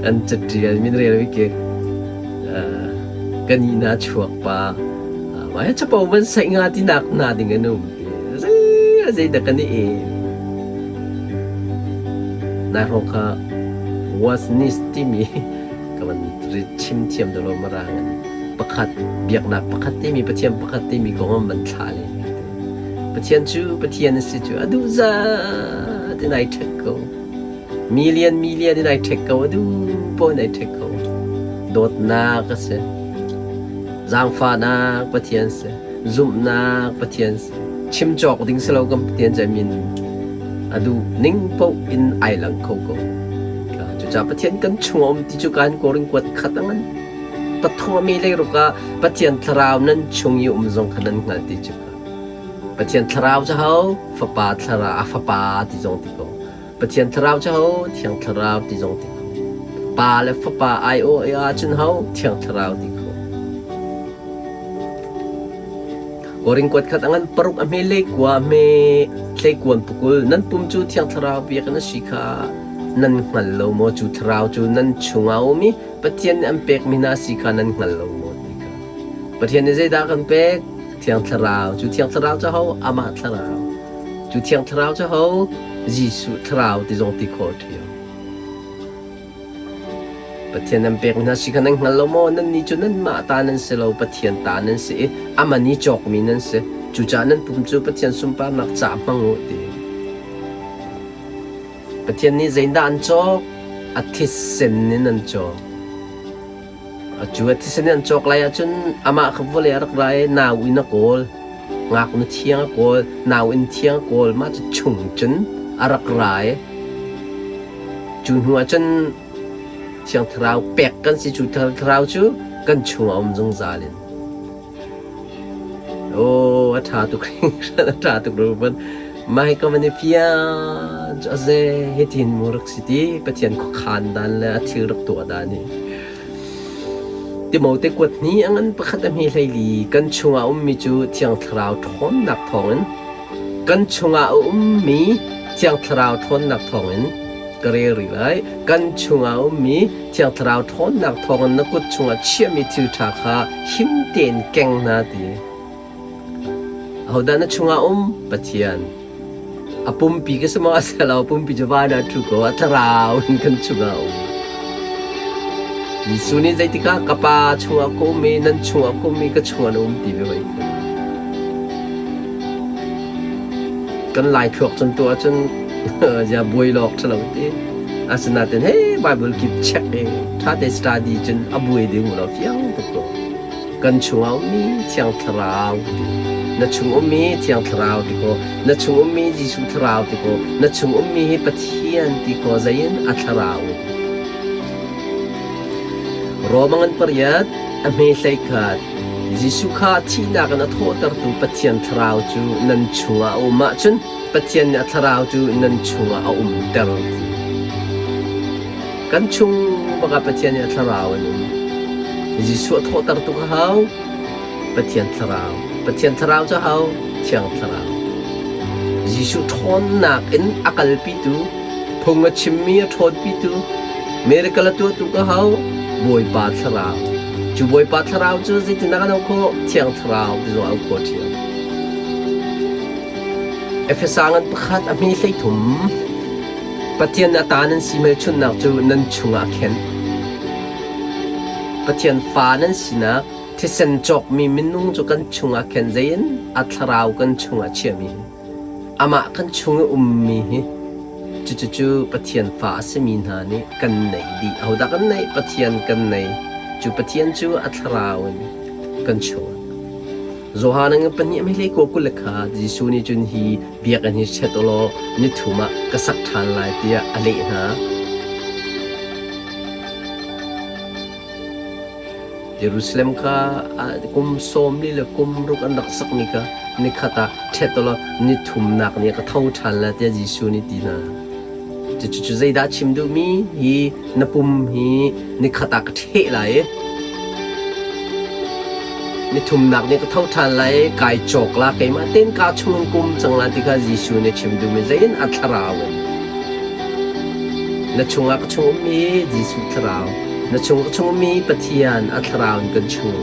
An catial min rel mi khi kan i na chuak pa mah capo van saih nga ti nak na ding an um ti. Zei zei dah kan i e. Nai hrawng kha was nis timi ka van chim thiam deuh lo marang in pakhat biaknak pakhat timi Pathian pakhat timi kong an van thlah len. Pathian cu Pathian a si cu a duh zat in ai ṭhek ko. Million million in ai ṭhek ko a duh paoh in ai ṭhek ko. Dawtnak a si. Zaangfahnak Pathian si. Zumhnak Pathian si. Chim cawk ding si lo kan Pathian cu min a duh ning paoh in ai lang kho ko. Cucaah Pathian kan chung a um ti cu kan Korin kuat khat a ngan. Pathum a mi leiruk ah Pathian thlarau nan chung i um zong kha nan hngalh ti cu. Pathian thlarau cu ho? Fapa thlarau, a fapa ti zong ti ko. Pathian thlarau cu ho? Thiang thlarau ti zong ti ko. Pa le fapa ai aw ahcun ho? Thiang thlarau ti ko. Korin kuat khat a ngan paruk a hme le kua a hme tleikuan pukul nan pum cu Thiang Thlarau biakinn a si kha nan hngal lo maw? Cu thlarau cu nan chungah a um i Pathian nih an pekmi hna a si kha nan hngal lo maw ti kha. Pathian nih zeidah a kan pek? Thiang Thlarau. Cu Thiang Thlarau cu ho? Amah Thlarau. Cu Thiang Thlarau cu ho? Jesuh Thlarau ti zong ti khawh ṭhiam. Pathian nan pekmi hna si kha nan hngal lo maw? Nannih cu nanmah ta nan si lo, Pathian ta nan si i amah nih cawkmi nan si. Cucaah nan pum cu Pathian sunparnak caah hmang u ti. Pathian nih zeidah an cawk? A thisen in an cawk. Cu a thisen in an cawk lai ahcun amah kha vawlei a rak ra i nau in a kawl. Ngaknu thiang a kawl, nau in thiang a kawl. Mah cu chung cun a rak ra i cu hnu ah cun Thiang Thlarau pek kan si. Cu Thlarau cu kan chungah a um zungzal in. Aw, a ṭha tuk hringhran, a ṭha tuk rupan. Mah hi ka van i fian cu a ze hitin mu rak si ti Pathian khuakhan dan le a thil rak tuah dan hi. Timote kuat hni a ngan pakhat a hme hleili kan chungah ummi cu Thiang Thlarau ṭhawnnak thawngin kan chungah a ummi Thiang Thlarau ṭhawnnak thawngin ka rel rih lai. Kan chungah a ummi Thiang Thlarau ṭhawnnak thawngin na kut chungah chiahmi thil ṭha kha him tein keng hna ti. Ahodah na chungah um? Pathian. A pumpi ka si maw a si lo, pumpi cu van ah ṭhu ko, a thlarau in kan chungah a um. Jesuh nih zeitikah ka Pa chungah ka um i nan chungah ka um i ka chungah na um ti ve hoi. Kan lai thluak cun tu ahcun zia buai lawk ṭhalo ti. Asinain hey Bible kip check i ṭha te study cun a buai ding lo fiang tuk ko. Kan chungah ummi Thiang Thlarau ti. Na chung ummi Thiang Thlarau ti ko. Na chung ummi Jesuh Thlarau ti ko. Na chung ummi hi Pathian ti ko zeiin a Thlarau in. Roma ngan pariat a hme hlei khat Jesuh kha thihnak in a thawhtertu Pathian Thlarau cu nan chungah a um ahcun Pathian nih a Thlarau cu nan chungah a umter ti. Kan chung bak ah Pathian nih a Thlarau an um. Jesuh a thawhtertu kha hau? Pathian Thlarau. Pathian Thlarau cu hau? Thiang Thlarau. Jesuh ṭhawnnak in a kalpitu, phung a chimmi a ṭhawnpitu, miracle a tuahtu ka hau? Bawipa Thlarau. Cu Bawipa Thlarau cu zeitindah kan auh khawh? Thiang Thlarau ti zong auh khawh ṭhiam. Efesa ngan pakhat a hme 13. Pathian a ta nan si hmelchunhnak cu nan chungah a khenh. Pathian fa nan sinak thisen cawkmi minung cu kan chungah khen zein a thlarau kan chungah chiahmi hi amah kan chung i ummi hi cucucu Pathian fa a simi hna nih kan neih dih. Ahodah kan neih? Pathian kan nei. Cu Pathian cu a thlarau in kan chungah. Johan a pahnih a hlei ko kul le kha Jesuh nih cun hi biakinn hi chet ulaw ni thum ah ka sak ṭhan lai tiah a leh hna. Jerusalem kha kum 40 le kum ruk an rak sakmi kha nikhat ah ṭhet ulaw ni thumnak ni ah ka tho ṭhan lai tiah Jesuh nih ti hna. Cucu zeidah chim duhmi hi na pum hi nikhat ah ka ṭheh lai i Nithumnak nih ka tho ṭhan lai i kai cawk la keimah tein kaa chungin kum cang la ti kha Jesuh nih a chim duhmi zeiin a thlarau in. Na chungah ka chung ummi Jesuh thlarau, na chung ka chung ummi Pathian a thlarau in kan chung.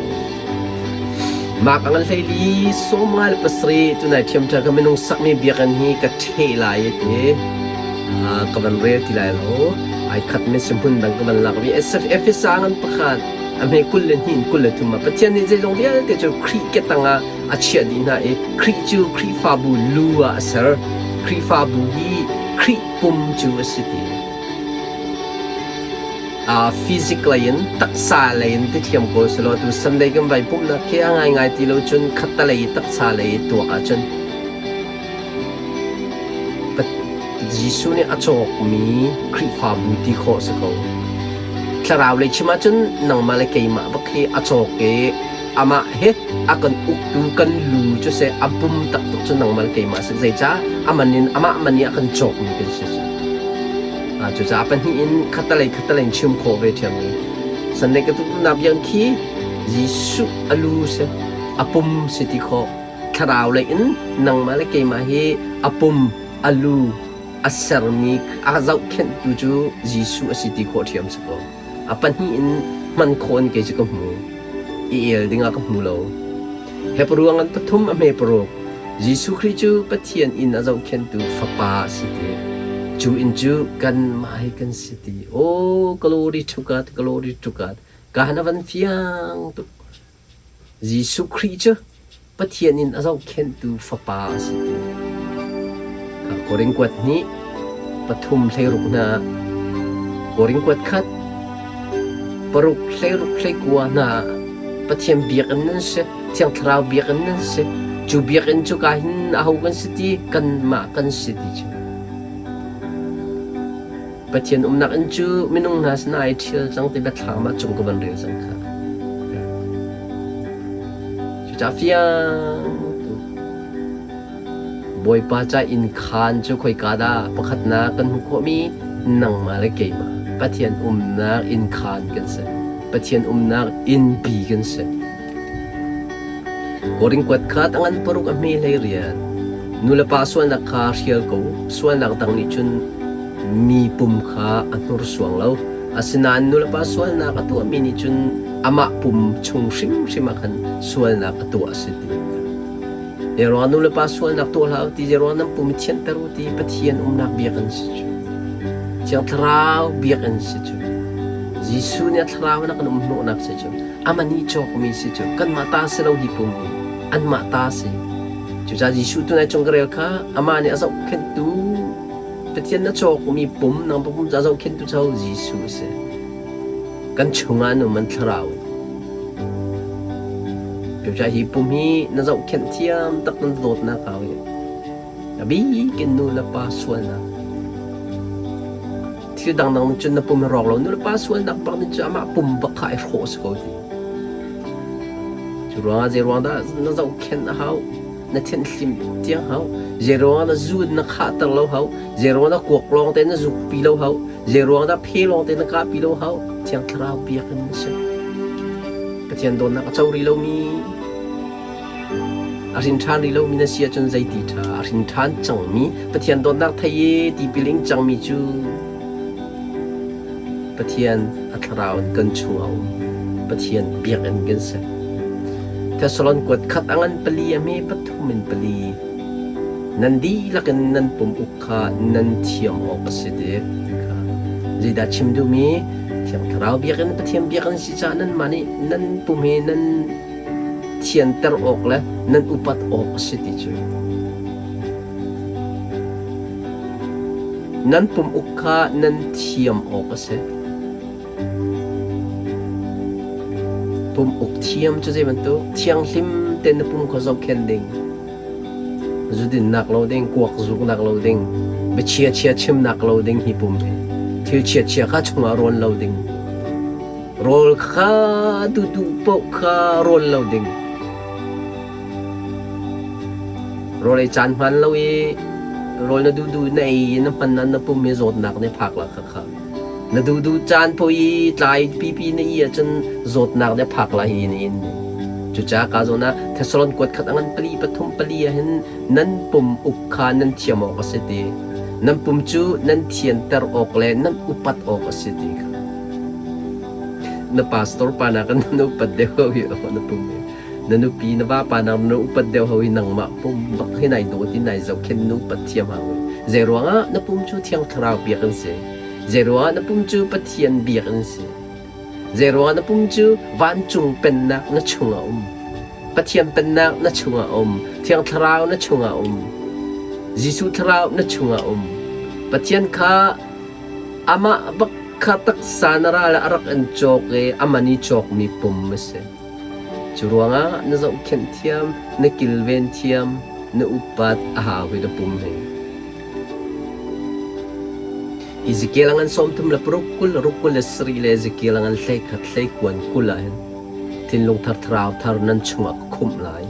Mah ka ngan hleili 57 tunai ṭhiamṭha ka minung sakmi biakinn hi ka ṭheh lai i ti. Ka van rel ti lai lo. Ai khat mi si hmun dang ka van lak mi Efesa ngan pakhat a hme 22 in 23 ah Pathian nih zeizong vialte cu Khrih ke tangah a chiah dih hna i Khrih cu Khrihfabu lu ah a ser. Khrihfabu hi Khrih pum cu a si ti. Physic lei in taksa lei in ti thiam ko selaw tu Sunday kan vai pumhnak khi a ngaingai ti lo cun khattalei taksa lei tuak ahcun Jesuh nih a cawkmi Khrihfabu ti khawh si ko. Thlarau lei chim ahcun nangmah le keimah bak hi a cawk i amah hi a kan uktu kan lu cu seh a pum taktak cu nangmah le keimah si. Zeicah aman in amah man i a kan cawkmi kan si cu. Cucaah pahnih in khattalei khattalei in chim khawh ve ṭhiam mi. Sunday ka tutunak biang khi Jesuh a lu si, a pum si ti khawh. Thlarau lei in nangmah le keimah hi a pum, a lu, a sermi, a zohkhenhtu cu Jesuh a si ti khawh ṭhiam si ko. A pahnih in hman khawh in kei cu ka hmu. I el dingah ka hmu lo. Hebru ngan pathum a hme paruk. Jesuh Khrih cu Pathian inn a zohkhenhtu Fapa a si ti. Cu inn cu kanmah hi kan si ti. Oh, glory to God, glory to God. Ka han a van fiang tuk. Jesuh Khrih cu Pathian in a zohkhenhtu Fapa a si ti. Korin kuat hnih pathum hleiruk hna Korin kuat khat paruk hleiruk hleikua hna Pathian biakinn nan si, Thiang Thlarau biakinn nan si. Cu biakinn cu ka hin aho kan si ti, kanmah kan si ti cu. Pathian umnak inn cu minung hna sinah ai ṭhial cang ti biathlam ah cung ka van rel cang kha. Cucaah fiang tuk. Bawipa ca inn khaan cu khoika dah pakhatnak kan hmuh khawhmi nangmah le keimah Pathian umnak inn khaan kan si. Pathian umnak innpi kan si. Korin kuat kha tangan paruk a hme hlei rian. Nulepa sualnak kha hrial ko. Sualnak dang nih cun mi pum kha a hnursuang lo. Asinain nulepa sualnak a tuahmi nih cun amah pum chung hrimhrim ah khan sualnak a tuah a si ti. Zeiruangah nu le pa sualnak tuah hlah u ti, zeiruangah nan pum i thianter u ti Pathian umnak biakinn si cu. Thiang Thlarau biakinn si cu. Jesuh nih a thlarau in a kan um hnawhnak si cu. Amah nih cawkmi si cu. Kanmah ta si lo hi pum hi. Anmah ta si. Cucaah Jesuh tunai cung ka rel kha amah nih a zohkhenhtu Pathian na cawkmi pum nang pum ca zohkhenhtu cu Jesuh a si. Kan chungah an um an thlarau in. Cucaah hi pum hi na zohkhenh thiam tak nan dawtnak hau i a bik in nu le pa sualnak thil dangdang cun na pum hi rawk lo nu le pa sualnak bak nih cu amah pum bak kha ai hrawh si ko ti. Cu ruangah zei ruang dah na zohkhenh a hau na thianhlim tiang hau zei ruangah na zu na khahter lo hau zei ruangah na kuak lawng te na zukpi lo hau zei ruang dah phe lawng te na kahpi lo hau Thiang Thlarau biakinn na si Pathian dawtnak a co rih lomi a hrin ṭhan rih lomi na si ahcun zeiti ṭha a hrin ṭhan cangmi Pathian dawtnak thei i tipil ing cangmi cu Pathian a thlarau in kan chungah a um. Pathian biakinn kan si. Thessalon kuat khat a ngan pali a hme pathum in pali. Nan dihlak in nan pum uk kha nan thiam awk a si ti kha. Zeidah chim duhmi Thiang Thlarau biakinn Pathian biakinn si caah nanmah nih nan pum hi nan thianter awk le nan upat awk a si ti cu. Nan pum uk kha nan thiam awk a si. Pum uk thiam cu zei bantuk? Thianghlim tein na pum kha zohkhenh ding. Zudinnak lo ding, kuak zuknak lo ding, biachia chia chimnak lo ding hi pum hi. Thil chia chia kha chungah rawn lo ding. Rawl kha duhduh paoh kha rawn lo ding. Rawl ei caan hmaan lo i rawl na duhduh na ei i na hman na pum hi zawtnak nih phak la khakha. Na duhduh caan paoh i tlai pipi na i ahcun zawtnak nih a phak lai hi na in. Cucaah ka zawn ah Thessalon kuat khat a ngan pali pathum pali ah hin nan pum uk kha nan thiam awk a si ti. Nan pum cu nan thianter awk le nan upat awk a si ti kha. Na pastor pa nakin na upat deuh ko hi na pum hi. Na nupi na vapa nak na upat deuh ho hi nangmah pum bak hi nai dawt i nai zohkhenh na upat thiam hau. Zei ruangah na pum cu Thiang Thlarau biak an si. Zei ruangah na pum cu Pathian biak an si. Zei ruangah na pum cu vancung pennak na chungah um. Pathian pennak na chungah um. Thiang Thlarau na chungah um. Jesuh Thlarau na chungah um. Pathian kha amah bak kha taksa na ral ah a rak in cawk i a man i cawkmi pum a si. Cu ruangah na zohkhenh thiam, na kilven thiam, na upat a hau hi na pum hi. Ezekiel a ngan sawmthum le paruk 20 le ruk 27 le Ezekiel a ngan 11 hleikuan 20 ah hin thinlung thar thlarau thar nan chungah ka khumh lai.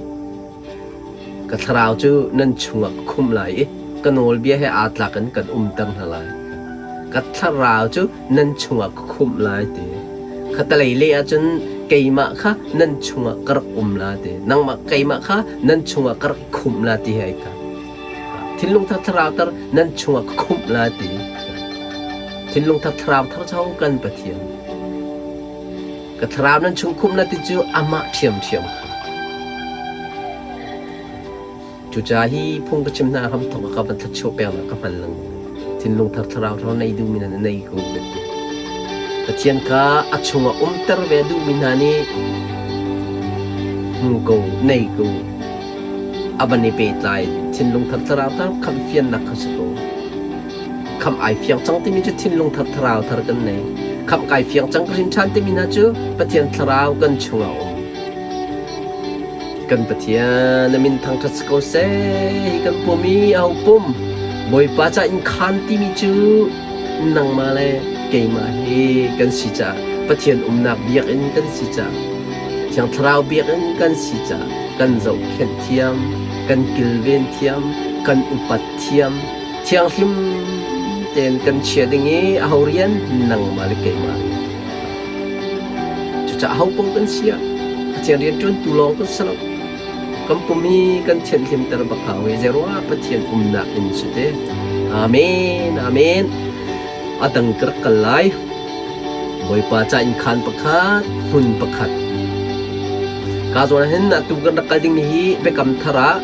Ka thlarau cu nan chungah ka khumh lai i ka nawlbia he aa tlak in kan umter hna lai. Ka thlarau cu nan chungah ka khumh lai ti. Khatalei leh ahcun keimah kha nan chungah ka rak um la ti. Nangmah keimah kha nan chungah ka rak khumh la ti he ai khat. Thinlung thar thlarau thar nan chungah ka khumh la ti. Thinlung thar thlarau thar cu kan Pathian. Ka thlarau nan chung khumh na ti cu amah ṭhiamṭhiam kha. Cucaah hi phung ka chim hna hramthawk ah ka van thluachuah peknak ka hman lengmang. Thinlung thar thlarau thar nei duhmi hna nih nei ko ka ti. Pathian kha a chungah umter ve duhmi hna nih hmu ko, nei ko, a van i pehtlai thinlung thar thlarau thar khamh fiannak kha si ko. Khamh ai fiang cang timi cu thinlung thar thlarau thar kan nei. Khamh kai fiang cang ka hrin ṭhan timi hna cu Pathian thlarau kan chungah a um. Kan Pathian na min thangṭhat si ko seh. Hi kan pum i aho pum Bawipa ca in khaan timi cu nangmah le keimah hi kan si caah Pathian umnak biakinn kan si caah Thiang Thlarau biakinn kan si caah kan zohkhenh thiam, kan kilven thiam, kan upat thiam, thianghlim tein kan chia ding i aho rian nangmah le keimah rian. Cucaah aho paoh kan si ah Pathian rianṭuantu lawng kan si lo. Kan pum hi kan thianhlimter bak hau i zeiruangah Pathian umnak inn si te. Amen. Amen. A dang ka rak kal lai. Bawipa ca inn khaan pakhat, hmun pakhat. Ka zawn ah hin atu kan rak kal dingmi hi Biakam Thar ah.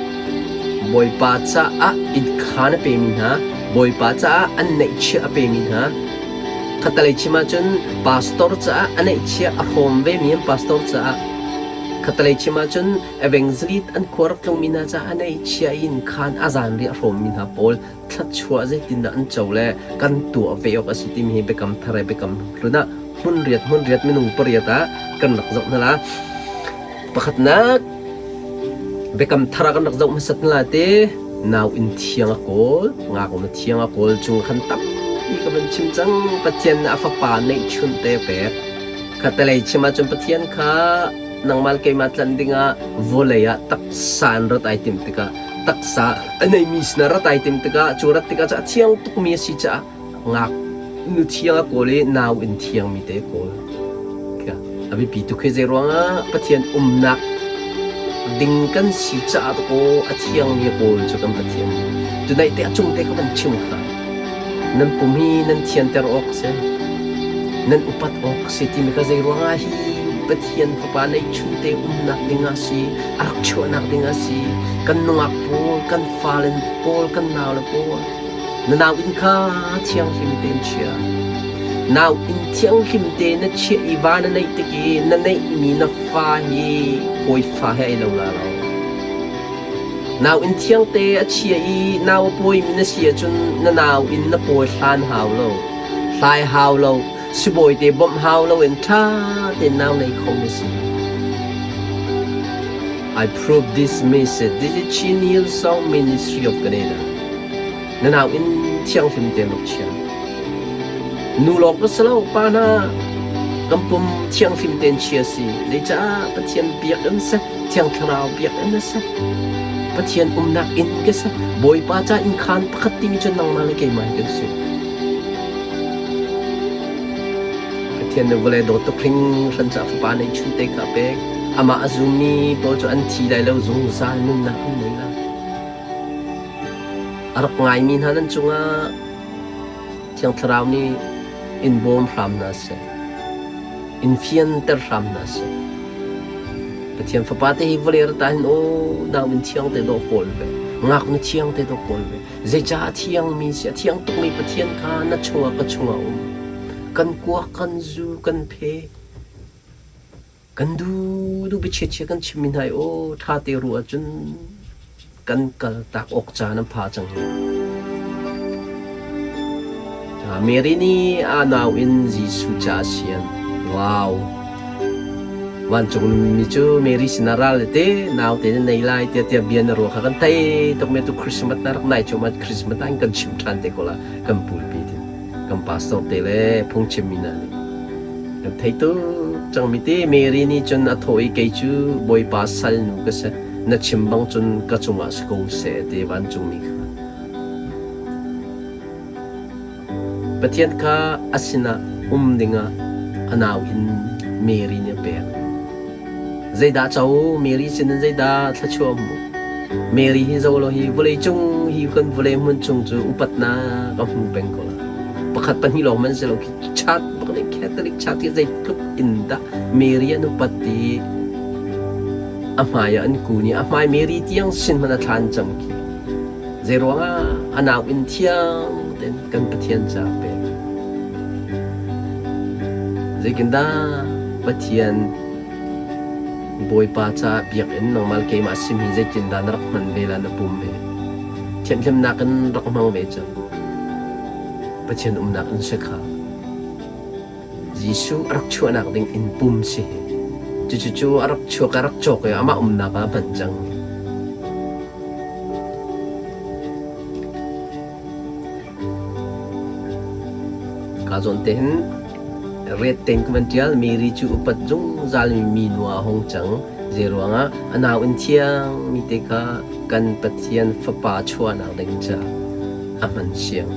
Bawipa caah innkhaan a pemi hna, Bawipa caah an neihchiah a pemi hna, khattelei chim ahcun pastor caah a neihchiah a hrawm vemi an pastor caah, khattelei chim ahcun evangelist an khua rak tlungmi hna caah a neihchiah i innkhaan a zanriah a hrawmmi hna pawl thluachuah zeitindah an co le kan tuah ve awk a si timi hi biakam thar he biakam hlun ah hmun riat hmun riat minung pariat ah kan rak zoh hna la. Pakhatnak biakam thar ah kan rak zoh hmasat hna la te nau inn thiang a kawl ngaknu thiang a kawl chung khan tampi ka van chim cang Pathian nih a fapa neihchunh te pek khatalei chim ahcun Pathian kha nangmah le keimah tlanh dingah vawlei ah taksa in rat ai timh tikah taksa a neimi sinah rat ai timh tikah cu rat tikah cu a thiang tukmi a si caah ngak nu thiang a kawl i nau in thiangmi te a kawl. A biapi tuk hi zei ruangah Pathian umnak ding kan si caah kaw a thiangmi a kawl cu kan Pathian. Tunaih te a cung te kha van chim kha. Nan pum hi nan thianter awk a si. Nan upat awk a si timi kha zei ruangah hi Pathian Fapa neihchun te umnak ding ah si, a rak chuahnak ding ah si, kan nungak pawl, kan fale pawl, kan naule pawl, na nau inn kha thianghlim tein chia. Nau inn thianghlim te na chiah i va na neih tik i na neihmi na fa hi hawi fa he ai lo la lo. Nau inn thiangte a chia i nau a pawimi na si ahcun na nau inn na pawi hlan hau lo, hlai hau lo, sibawi te bawmh hau loin ṭha tein nau nei kho na si. I prove this message. This is Chin Hillsong Ministry of Canada. Na nau inn thianghlim tein rak chia. Nu lawng ka si lo, pa hna kan pum thianghlim tein chia si. Zeicah Pathian biakinn si, Thiang Thlarau biakinn a si. Pathian umnak inn ka si. Bawipa ca inn khaan pakhat timi cu nangmah le keimah hi kan si. Pathian nih vawlei dawt tuk hringhran caah fapa neihchun te kha a pek. Amah a zummi pawl cu an thi lai lo, zungzal nunnak an nei lai. A rak ngaimi hna nan cungah Thiang Thlarau nih in bawm hram hna seh. In fianter hram hna seh. Pathian Fapa te hi vawlei rat ah hin aw nau in thiang te dawh kawl ve. Ngaknu thiang te dawh kawl ve. Zeicah a thiangmi si a thiang tukmi Pathian kha na chungah ka chungah um. Kan kuak, kan zu, kan phe. Kan duh duh biachiachia kan chimmi hna i aw ṭha te ruah ahcun kan kal tak awk caan an pha cang hi. Mary nih a nau in Jesuh ca a sian. Wow! Vancung mi cu Mary sinah ral te naute na nei lai tiah tiah bia na ruah kha kan thei tuk me tu Christmas na rak nai cuahmah Christmas ah kan chim ṭhan te ko la kan pulpi tin. Kan pastor te le phungchimmi hna nih kan thei tuk cangmi te Mary nih cun a thawh i kei cu Bawipa salnu ka si na chim bang cun ka cungah si ko seh ti vancungmi kha Pathian kha a sinah um dingah a nau in Mary nih a pek. Zeidah co Mary sinin zeidah thluachuah a hmuh? Mary hi zo law hi vawleicung hi kan vawlei hmun chung cu upatnak a hmu peng ko la. Pakhat pahnih lawng man si lo khi chat bak nih Catholic chat hi zeitluk in dah Mary an upat ti a hmai ah an kun i a hmai Mary tiang sin hmanh a thlan cang khi. Zeiruangah a nau in thiang tein kan Pathian ca pek. Zeitindah Pathian Bawipa caah biakinn nangmah le keimah sim hi zeitindah na rak hman ve la na pum hi? Thianhhlimnak in rak hmang ve cang. Pathian umnak in si kha. Jesuh a rak chuahnak ding inn pum si hi. Cucu a rak chuak a rak cawk i amah umnak ah a hman cang. Ka zawn te hin ret tein ka van ṭial. Mary cu upat zungzal mi minu ah a hung cang. Zeiruangah a nau in thiang mi te kha kan Pathian Fapa chuahnak ding caah a hman siang.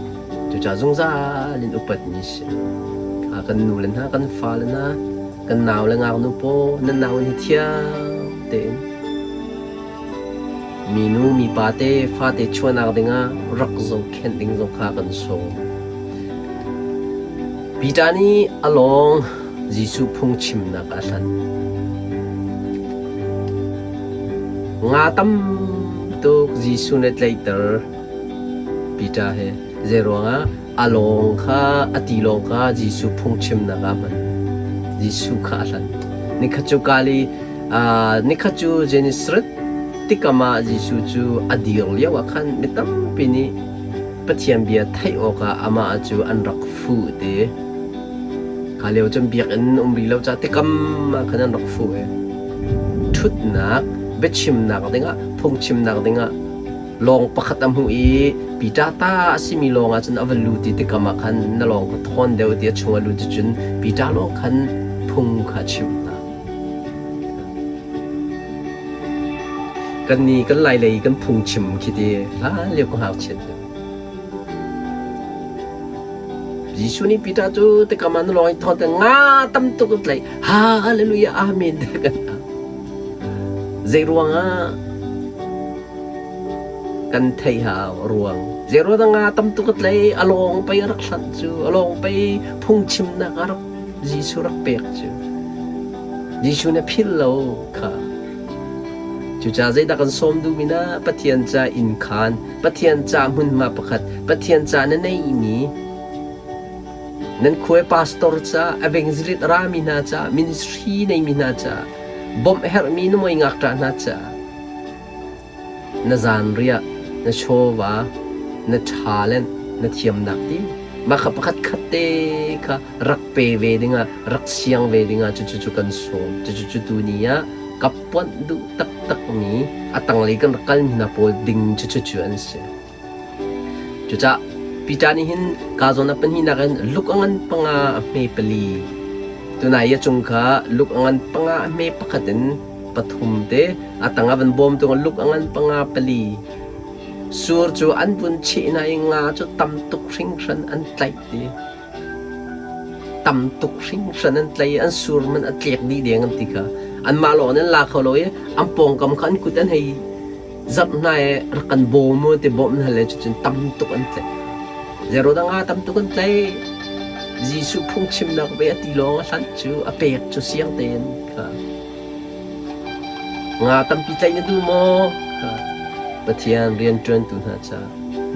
Cucaah zungzal in upatmi si. Kan nu le hna, kan fale hna, kan nau le ngaknu pawl, nan nau in hi thiang tein minu mipa te fate chuahnak dingah rak zohkhenh ding zong kha kan sawm. Peter nih a lawng Jesuh phungchimnak ah hlan. Nga tam tuk Jesuh nih tlaihter Peter he. Zeiruangah a lawng kha a ti lawng kha Jesuh phungchimnak ah hman. Jesuh kha a hlan. Nikhat cu Kali nikhat cu Genesaret tikam ah Jesuh cu a dir lio ah khan mi tampi nih Pathian bia theih awkah amah cu an rak fuh ti. Kha lio cun biakinn um rih lo caah tikam ah khan an rak fuh i ṭhutnak biachimnak dingah phungchimnak dingah lawng pakhat a hmuh i Peter ta a simi lawng ah cun a va lut i tikam ah khan na lawng kha thawn deuh ti a chung a lut cun Peter lawng khan phung kha a chimh hna. Kan ni kan lai lei kan phungchim khi ti hlan lio ka ngakchiat lio. Jesuh nih Peter cu tikam ah na lawng i thawn te nga tam tuk an tlaih. Hallelujah amen te kan Zei ruangah kan theih hau ruang. Zei ruang nga tam tuk a tlai a lawng pei a rak hlanh cu a lawng pei phungchimnak a rak Jesuh rak pek cu. Jesuh nih philh lo kha. Cucaah zeidah kan sawm duhmi na Pathian ca inn khaan, Pathian ca hmunhma pakhat, Pathian ca na neihmi nan khuai pastor ca, evangelist rami hna ca, ministry neimi hna ca, bawmh herhmi na moi ngakṭah hna ca, na zanriah, na chawva, na talent, na thiamnak ti mah kha pakhat khat te kha rak pe ve dingah rak siang ve dingah cucu cu kan sawm cucu cu tuni ah ka ponh duh taktak mi a tanglei kan rak kalmi hna pawl ding cucu cu an si. Cucaah Peter nih hin ka zawn a pahnihnak in luk a ngan panga a hme pali tunai a cung kha luk a ngan panga a hme pakhat in pathum te a tang a van bawm tung luk a ngan panga pali sur cu an vun cheh hna i nga cu tam tuk hringhran an tlaih ti tam tuk hringhran an tlai an sur man a tlek dih deng an ti kha anmah lawng in an la kho lo i an pawngkam kha an kut an hei zarh hna i rak kan bawm u ti bawmh hna le cucun tam tuk an tlaih zero dang ah tam tuk an tlaih Jesuh phungchimnak ve a ti lawng a hlanh cu a pek cu siang tein kha Nga tampi tlaih na duh maw? Kha Pathian rianṭuantu hna ca,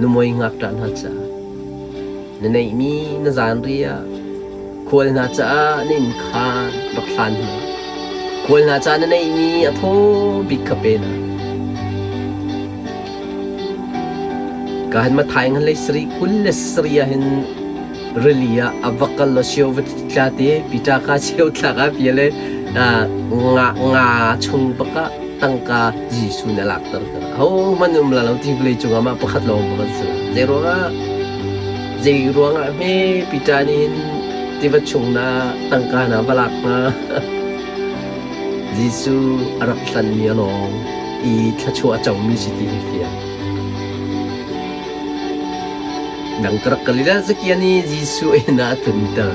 nuhmei ngakṭah hna ca, na neihmi na zanriah khual hna caah na inn khaan rak hlan hna. Khual hna ca na neihmi a thaw bik kha pe hna. Ka han Matthai ngan lei sarih 27 ah hin rili ah a va kal law sio va tla te Peter kha sio thlak ah bia le nga nga chung bak ah tangka Jesuh nih a lakter ka ho hmanh um la lo ti vawlei cungah mah pakhat lawng pakhat si zei ruangah zei ruangah hme Peter nih hin tiva chung na tangka na va lak hnga Jesuh a rak hlanmi a lawng i thluachuah a comi si ti hi fiang Dang ka rak kal i Zakia nih Jesuh inn ah a tlunter.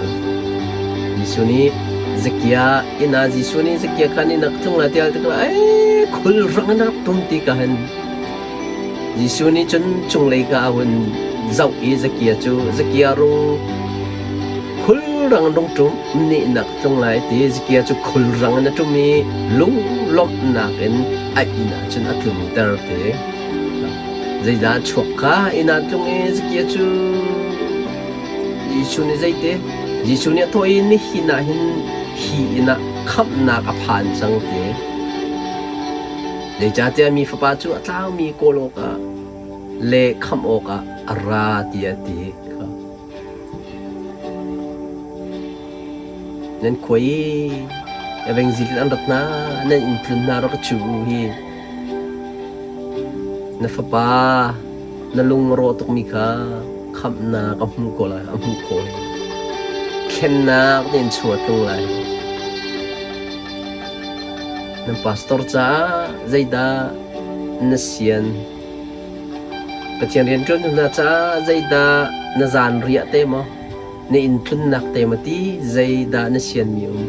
Jesuh nih Zakia inn ah Jesuh nih Zakia kha inn ah ka tlung lai tiah tikah ei khulrang in a rak tum ti ka hin Jesuh nih cun cunglei kha a hun zoh i Zakia cu Zakia rung khulrang in rung ṭum nihnak tlung lai ti Zakia cu khulrang in a ṭum i lunglawmhnak in a inn ah cun a tlunter ti. Zeidah a chuak kha inn ah tlung i Zakia cu Jesuh nih zeiti? Jesuh nih a thawh i nihin ah hin hi inn ah khamhnak a phan cang ti. Zeicahtiah mi fapa cu a tlaumi kawl awkah le khamh awkah a ra tiah a ti. Nan khua i evangelist an rat hna, nan inn tlun hna rak cu hi. Na fapa na lung a rawh tukmi kha khamhnak a hmu ko lai, a hmuh ko lai. Thlennak na in chung a tlung lai. Nan pastor caah zeidah na sian? Pathian rianṭuan hna caah zeidah na zanriah te maw, na inn tlunnak te maw ti zeidah na sianmi um?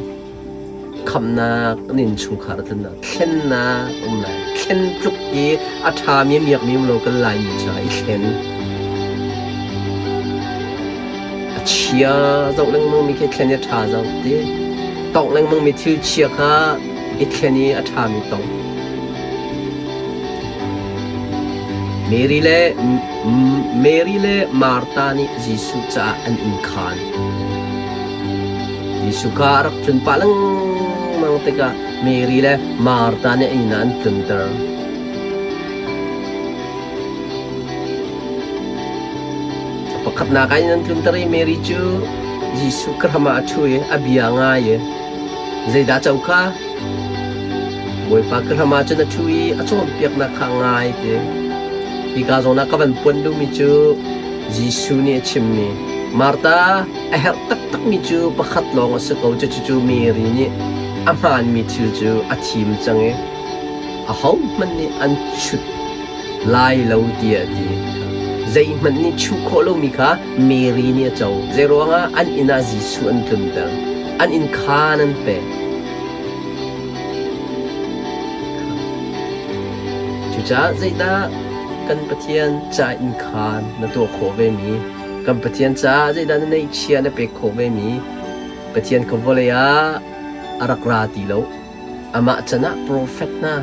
Khamhnak na innchungkhar tlunnak thlennak um lai. Thlen tluk i a ṭhami a miakmi um lo kan Laimi caah i thlen. A chia zoh lengmangmi khi thlen i a ṭha zoh ti. Tongh lengmangmi thil chia kha i thlen i a ṭhami tong. Mary le Mary le Martha nih Jesuh caah an inn khaan. Jesuh kha a rak tlun pah lengmang tikah Mary le Martha nih an inn ah an tlunter. Pakhatnak ah in an tlunter i Mary cu Jesuh ka hram ah a ṭhu i a bia ngai i zeidah co kha Bawipa ka hram ah cun a ṭhu i a cawnpiaknak kha a ngai ti. Hika zawn ah ka van puan duhmi cu Jesuh nih a chimmi Martha a herh taktakmi cu pakhat lawng a si ko cucu Mary nih a hmaanmi thil cu a thim cang i ahohmanh nih an chut lai lo tiah a ti. Zeihmanh nih chuh khawh lomi kha Mary nih a co. Zeiruangah an inn ah Jesuh an tlunter. An inn khaan an pek. Cucaah zeidah kan Pathian ca inn khaan na tuah khawh vemi, kan Pathian caah zeidah na neihchia na pek khawh vemi, Pathian kha vawlei ah a rak ra ti lo. Amah can ah profet hna,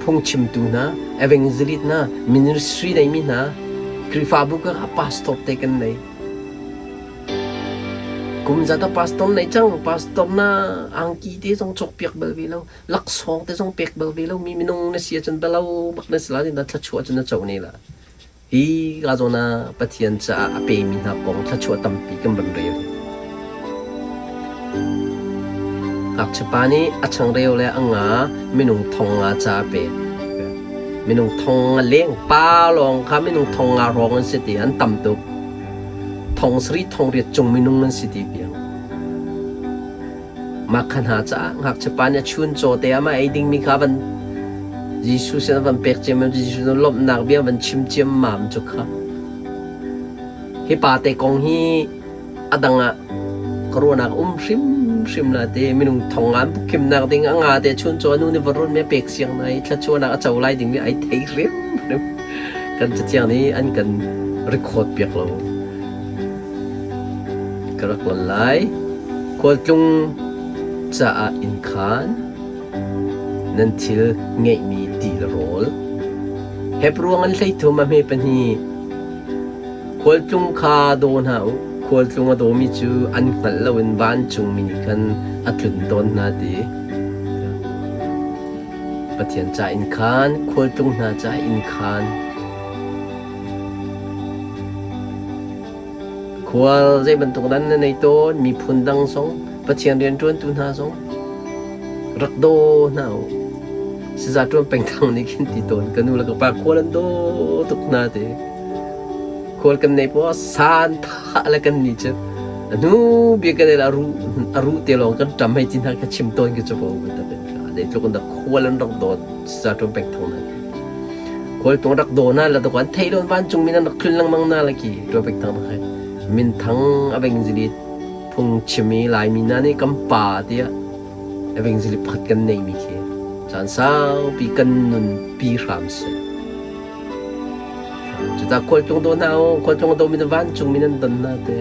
phungchimtu hna, evangelist hna, ministry neimi hna, Khrihfabu ka pastor te kan nei. Kum zat ah pastor nei cang, pastor na angki te zong cawkpiak bal ve lo, laksawng te zong pek bal ve lo mi minung na si ahcun balo bak na si la na thluachuah cun na co ne la. Hi ka zawn ah Pathian caah a pemi hna kong thluachuah tampi kan van rel. Ngakchiapa nih a changreu le a nga minung thong nga ca a pek. Minung thong nga leng pa lawng kha minung thong nga hrawng an si ti an tam tuk. Thong sarih thong riat cung minung an si ti piang. Mah kha hna caah ngakchiapa nih a chun caw te ah mah ei dingmi kha van Jesuh sin a van pek ciammam Jesuh nih lawmhnak bia van chim ciammam cu kha. Hi pa te kong hi a dang ah ka ruahnak um hrimhrim la te minung thong an bukhimnak ding a nga te chun caw nu nih va run me pek siang na i thlachuanak a co lai dingmi ai thei hrimhrim. Kan cathiang nih an kan record piak lo. Ka rak lon lai. Khualtlung caah innkhaan, nan thil ngeihmi ti le rawl. Hebruang an 13 a hme pahnih. Khualtlung kha daw hna u. Khualtlung a dawmi cu an hngalh loin vancungmi nih khan a tlun tawn hna ti. Pathian ca innkhaan, khualtlung hna ca innkhaan. Khual zei bantuk dan na nei tawn, miphun dang zong, Pathian rianṭuantu hna zong rak daw hna u. Saza ṭuan peng thang nih khin ti tawn ka nu le ka pa khual an daw tuk hna ti. Khual kan nei poah san tha le kan ni cu a hnu bik kan ei a ru te lawng kan ṭam hei ti hna ka chim tawn ki cu bo tak in ka zeitluk in dah khual an rak dawt saza ṭuan peng thang hna. Khualtung rak daw na la tuk an theih lo vancung min an rak tlun lengmang na la ki topic thang hai min thang evangelist phung chimi laimi na nih kan pa tiah evangelist pakhat kan nei mi khi caan saupi kan nun pi hram si cuta khualtlung do na o khualtlung do mi vancung min an don na te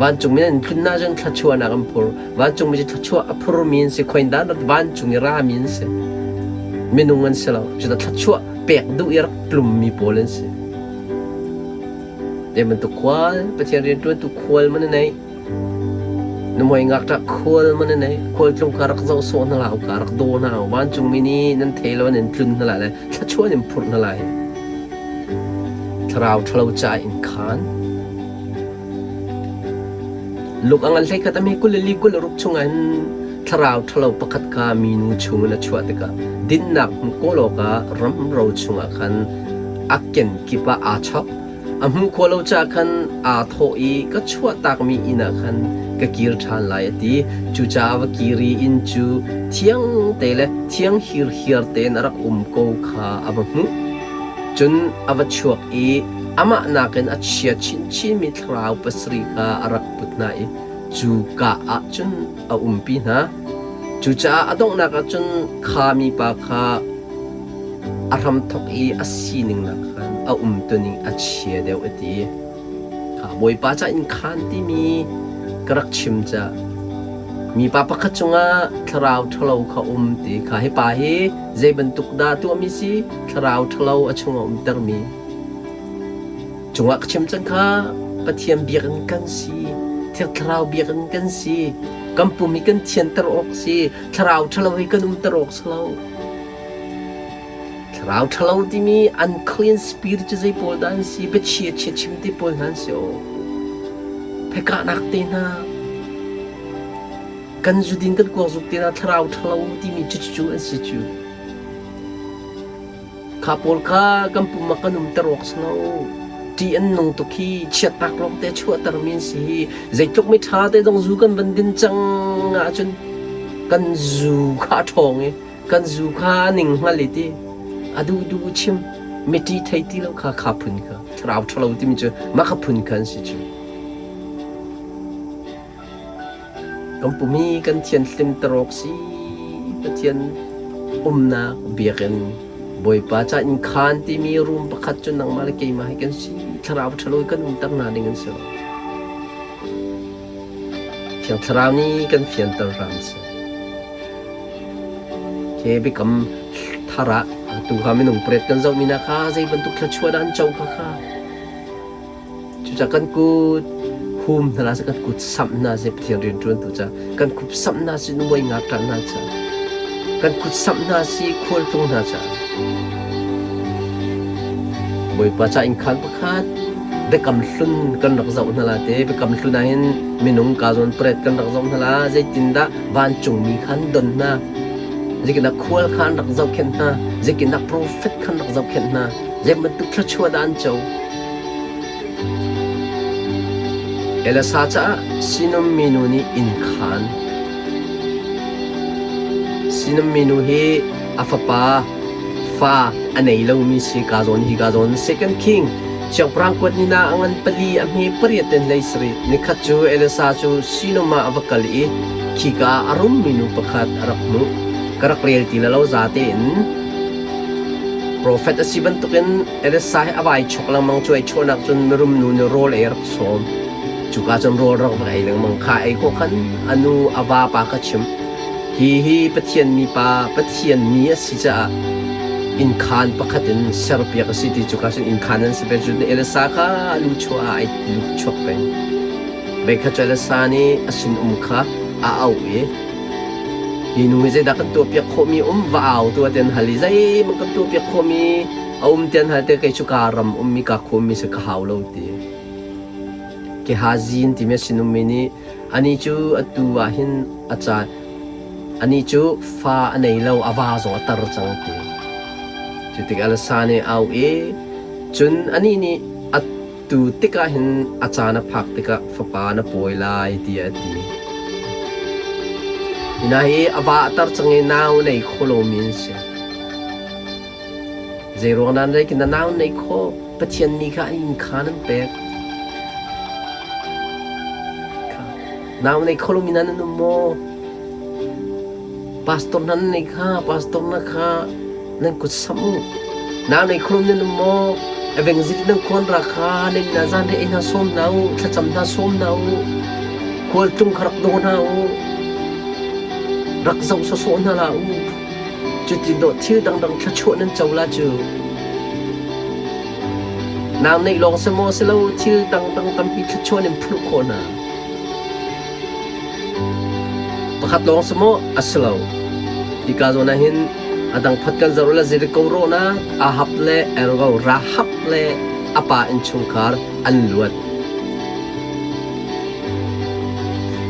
vancung min an tlun na cun thluachuahnak an phur Vancungmi cu thluachuah a phurmi an si, khoin dah vancung i rami an si. Minung an si lo. Cuta thluachuah pek duh i rak tlummi pawl an si. Zei bantuk khual, Pathian rianṭuantu khual man a nei. Na muai ngakṭah khual man a nei. Khualtlung ka rak zoh sawh hna la, ka rak daw hna. Vancungmi nih nan thei lo nan tlun hna lai le thluachuah in phurh hna lai. Thlarau ṭhalo ca in khaan. Luk a ngan 11 a hme 24 26 chungah hin thlarau ṭhalo pakhat kha minu chungin a chuah tikah dinnak hmuh kawl awkah ramro chungah khan a kenkip ah aa chok. A hmuh khawh lo caah khan aa thawh i ka chuahtakmi inn ah khan ka kir ṭhan lai a ti. Cucaah va kir i inn cu thiang te le thiang hirhiar tein a rak um ko kha a va hmuh. Cun a va chuak i amah nakin a chia chinchinmi thlarau pasarih kha a rak put hna i cuka ah cun a umpi hna. Cucaah a donghnak ah cun kha mipa kha a hramthawk i a sining nakkhan a umtuning a chia deuh a ti. Kha Bawipa ca in khaan timi ka rak chim ca. Mipa pakhat cungah thlarau ṭhalo kha um ti kha hi pa hi zei bantuk dah tuahmi si thlarau ṭhalo a chungah umtermi. Cungah ka chim cang kha Pathian biakinn kan si, Thiang Thlarau biakinn kan si, kan pum hi kan thianter awk si, thlarau ṭhalo hi kan umter awk si lo. Thlarau ṭhalo timi unclean spirit cu zei pawl dah an si, biachia chia chim ti pawl hna an si aw. Phekahnak te hna, kan zudin kan kuakzuk te hna thlarau ṭhalo timi cucu an si cu. Kha pawl kha kan pum ah kan umter awk si lo. Ṭih an nung tuk hi chiatnak lawngte a chuahtermi an si hi. Zeitluk mi ṭha te zong zu kan van din cang ahcun kan zu kha a ṭhawng i kan zu kha a ning hngal i ti a duh duh chim mi ṭih thei ti lo kha kha phun kha thlarau ṭhalo timi cu mah kha phun kha an si cu. Kan pum hi kan thianhlimter awk si. Pathian umnak biakinn Bawipa ca innkhaan timi room pakhat cu nangmah le keimah hi kan si. Thlarau ṭhalo i kan umter hna ding an si lo. Thiang Thlarau nih kan fianter hram seh. Khi biakam thar ah atu kha minung pariat kan zohmi hna kha zei bantuk thluachuah dah an co kha kha. Cucaah kan kut hum hna la seh, kan kut samh hna seh Pathian rianṭuantu ca, kan kut samh hna sih nuai ngakṭah hna ca, kan kut samh hna sih khualtlung hna ca. Bawipa ca innkhaan pakhat biakam hlun kan rak zoh hna la te biakam hlun ah hin minung ka zawn pret kan rak zoh hna la zeitindah vancungmi kha an don hna zeitindah khual kha an rak zohkhenh hna zeitindah profet kha an rak zohkhenh hna zei bantuk thluachuah dah an co Elasa caah sinum minu nih inn khaan. Sinum minu hi a fapa fa a nei lomi si ka zawn hi ka zawn Second King siangpahrang kuat ni na a ngan pali a hme pariat in hlei sarih nikhat cu Elisa cu sinum ah a va kal i khika ah a rummi nu pakhat a rak hmuh. Ka rak rel ti la lo za tein Profet a si bantukin Elisa hi a vai chok lengmang cu ei chawhnak cun mirum nu nih rawl ei a rak sawm. Cuka cun rawl rak va ei lengmang kha ei khawh khan a nu a vapa kha chim. Hi hi Pathian mipa Pathian mi a si caah innkhaan pakhat in serpiak a si ti cuka cun innkhaan an si ve cun Elisa kha a lu chuah ah ai lu chuak peng. Veikhat cu Elisa nih a sinum kha a auh i Hi nu hi zeidah kan tuahpiak khawhmi um va au tuah tian hal i zeihmanh kan tuahpiak khawhmi a um tian hal te kei cu ka ram ummi ka khuami si ka hau lo ti. Gehazi in timi a sinummi nih anih cu atu ah hin a ca anih cu fa a nei lo a va zong a tar cang ti. Cu tik Elsa nih au i cun anih nih a Tu tikah hin a caan a phak tikah fapa na pawi lai tiah a ti. Hi hna hi a va a tar cang i nau nei kho lomi an si. Zeiruang dah na na nau nei khawh? Pathian nih kha an inn kha nan pek. Nau nei kho lomi hna nan um maw? Pastor hna nan nei kha, pastor na kha nan kut samh u. Nau nei kho lomi nan um maw? Evangelist nan khawn ra kha nan inn ah zan he hna sawm hna u, thlacam hna sawm hna u, khualtlung kha rak daw hna u, rak zoh sawsawh hna hlah u. Cutin dawh thil dangdang thluachuah nan co la cu. Nau neih lawng si maw si lo thil dangdang tampi thluachuah nan phurh khawh hna. Pakhat lawng si maw? A si lo. Hika zawn ah hin a dang phat kan zoh la Jericho rawhnak Ahab le Ergo Rahab le a pa innchungkhar an luat.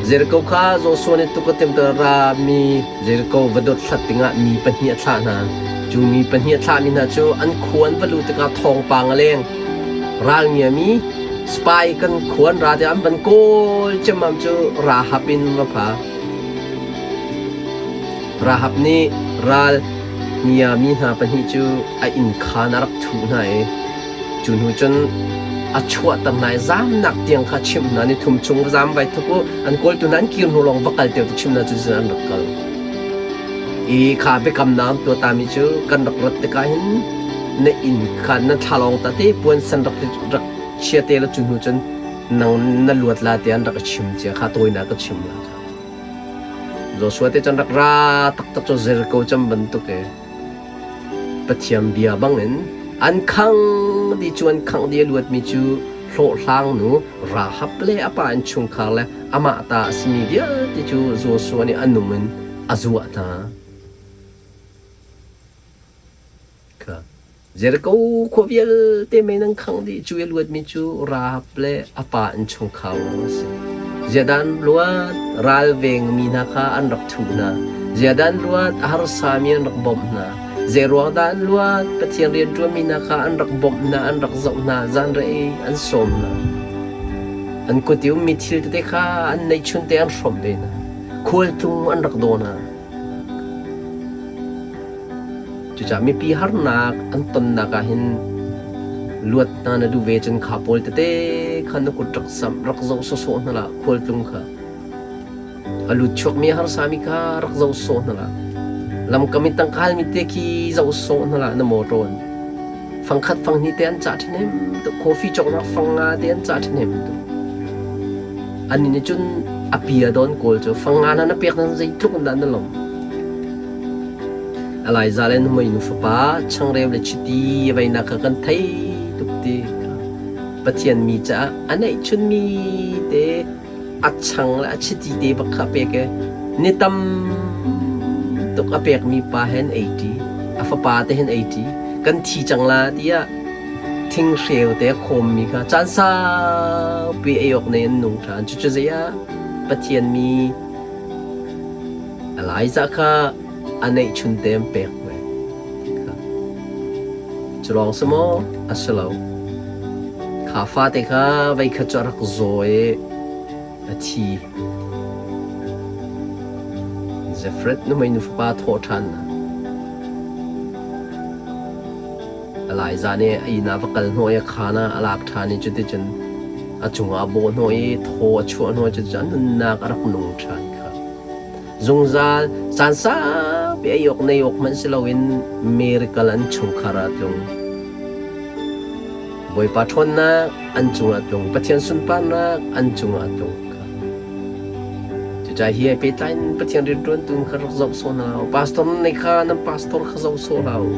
Jericho kha Joshua nih tuk a timh ra mi Jericho va dot hlat dingah mi pahnih a thlah hna. Cu mi pahnih a thlahmi hna cu an khua an va luh tikah thawngpang a leng. Ral ngiami spy kan khua an ra tiah an van kawl ciammam cu Rahab in va pha. Rahab nih ral ngiami hna pahnih cu a innkhaan a rak thuh hna i cu hnu cun a chuahter hna i zamnak tiang kha chimh hna ni thum chung va zam vai thup u an kawltu hna an kir hnu lawng va kal tiang tu chimh hna cu an rak kal i kha biakamnak an tuah tami cu kan rak rat tikah hin na inn kha na thlalawng ta te puan san rak rak chia te la cu hnu cun nang na luat la tiah an rak i chim cia kha tawinak ka chim la kha Joshua te cun rak ra taktak cu Jericho cam bantuk e Pathian bia bangin. An khang dih cu an khangh dih a luatmi cu hlawhhlang nu Rahab le a pa innchungkhar le amah ta a simi vialte cu Joshua nih a nung in a zuah hna. Kha. Jericho khua vialte mei nan khangh dih cu i a luatmi cu Rahab le a pa innchungkhar lawng a si. Ziadan luat ralvengmi hna kha an rak thuh hna. Ziadan luat a harsami an rak bawmh hna. Zeiruang dah an luat? Pathian rianṭuanmi hna kha an rak bawmh hna, an rak zoh hna, zanriah an sawm hna. An kut i ummi thil tete kha an neihchunte an hrawmh ve hna. Khualtlung an rak daw hna. Cucaah mipi harnak an tonnak ah hin luat hna na duh ve cun kha pawl tete kha na kut rak samh, rak zoh sawsawh hna hlah khualtlung kha. A lut chuakmi a harsami kha rak zoh sawh hna hlah. Lamkam i tangka halmi te khi zoh sawh hna hlah na motor in. Fangkhat fanghnih te an cah ṭhahnem tuk. Coffee cawknak fang nga te an cah ṭhahnem tuk. Annih nih cun a pia dawn kawl cu fang nga na na pek nan zeitluk in dah na lawm. Elijah le nuhmei nu fapa changreu le chiti a veinak kha kan thei tuk ti kha Pathian mi caah a neihchunmi te a chang le a chiti te bak kha a pek i ni tam tuk a pekmi pa he an ei ṭi. A fapa te he an ei ṭi. Kan thi cang la tiah thinghreu te a khawmmi kha caan saupi ei awk nei an nung ṭhan. Cucu zei ah Pathian mi Elijah kha a neihchun te an pek ve. Cu lawng si maw? A si lo. Kha fate kha voikhat cu a rak zaw i a thi. Zefret nuhmei nu fapa thawh ṭhannak. Elijah nih a inn ah va kal hnawh i a khaan ah a lak ṭhan i cuticun a cungah a bawh hnawh i thaw a chuah hnawh i cuticun a nunnak a rak nung ṭhan kha. Zungzal caan saupi ei awk nei awk hmanh si loin miracle an chungkhar ah a tlung. Bawipa ṭhawnnak an cungah a tlung. Pathian sunparnak an cungah a tlung. Cucaah hi ai pehtlai in Pathian rianṭuantu kha rak zoh sawh hna u. Pastor nan kha nan pastor kha zoh sawh hlah u.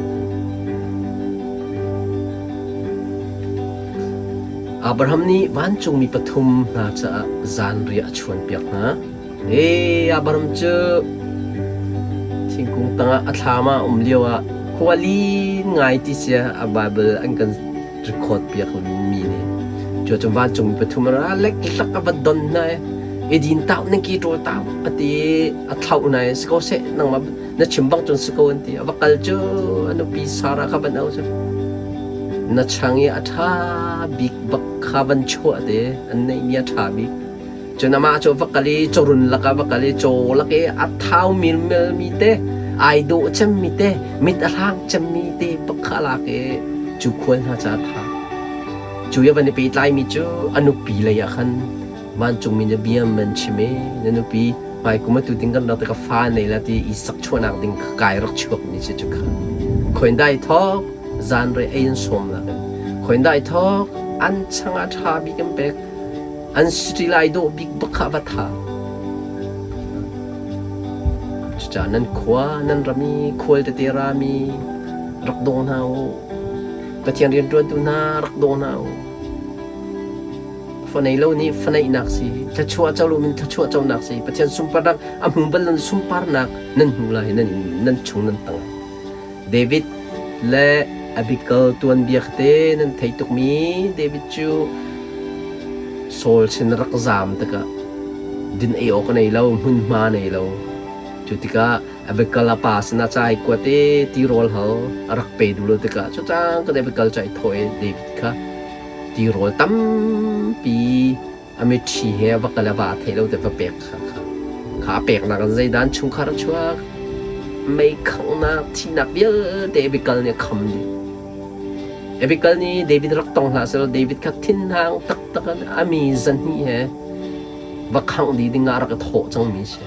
Abraham nih vancungmi pathum hna caah zanriah a chuanpiak hna. Ee, Abraham cu thingkung tangah a thlam ah a um lioah khua lin ngai ti sia a Bible an kan record piak mi nih. Cu cun vancungmi pathum a lek lak a va don hna i edin tau nan ki ṭawl tau a ti a thlauh hna i si ko seh nangmah na chim bang cun si ko an ti. A va kal cu a nupi Sarah kha van au cu na chang i a ṭha bik bak kha van chuah te an neihmi a ṭha bik. Cun amah cu va kal i cawrun lakah va kal i caw lak i a thau milmelmi te, ai dawh cemmi te, mit a hlang cemmi te bak kha a lak i cu khual hna ca a tha. Cu i a van i pehtlaimi cu a nupi lei ah khan vancungmi nih bia an chim i na nupi hmaikum atu ting kan rak ti ka fa nei la ti i sak chuahnak ding kai rak chuakmi si cu kha. Khoin dai thawk zanrei ei an sawm nakin khoin dai thawk an chang ah ṭha bik an pek. An city lai dawh bik bak kha va tha. Cucaah nan khua, nan ram i khual tete rami rak daw hna u. Pathian rianṭuantu hna rak daw hna u. Fa nei lo nih fa neihnak si, thluachuah co lo min thluachuah conak si, Pathian sunparnak a hmu bal lo sunparnak nan hmu lai nan nan chung nan tang. David le Abigail tuanbia te nan thei tukmi David cu Saul sin rak zaam tikah din ei awk a nei lo, hmunhma a nei lo. Cu tikah Abigail a pa sinah ca ai kuat i tirawl hal a rak pe duh lo tikah cucang kan Abigail cu ai thawh i David kha tirawl tampi a mitthli he a va kal a va theih lo te va pek kha kha kha a peknak in zeidah an chungkhar a chuak mei khanghnak thihnak vialte Abigail nih a kham dih Abigail nih David rak tong hlah selaw David kha thinhang taktak in a mi zahnih he va khangh dih ding ah a rak i thawh cangmi si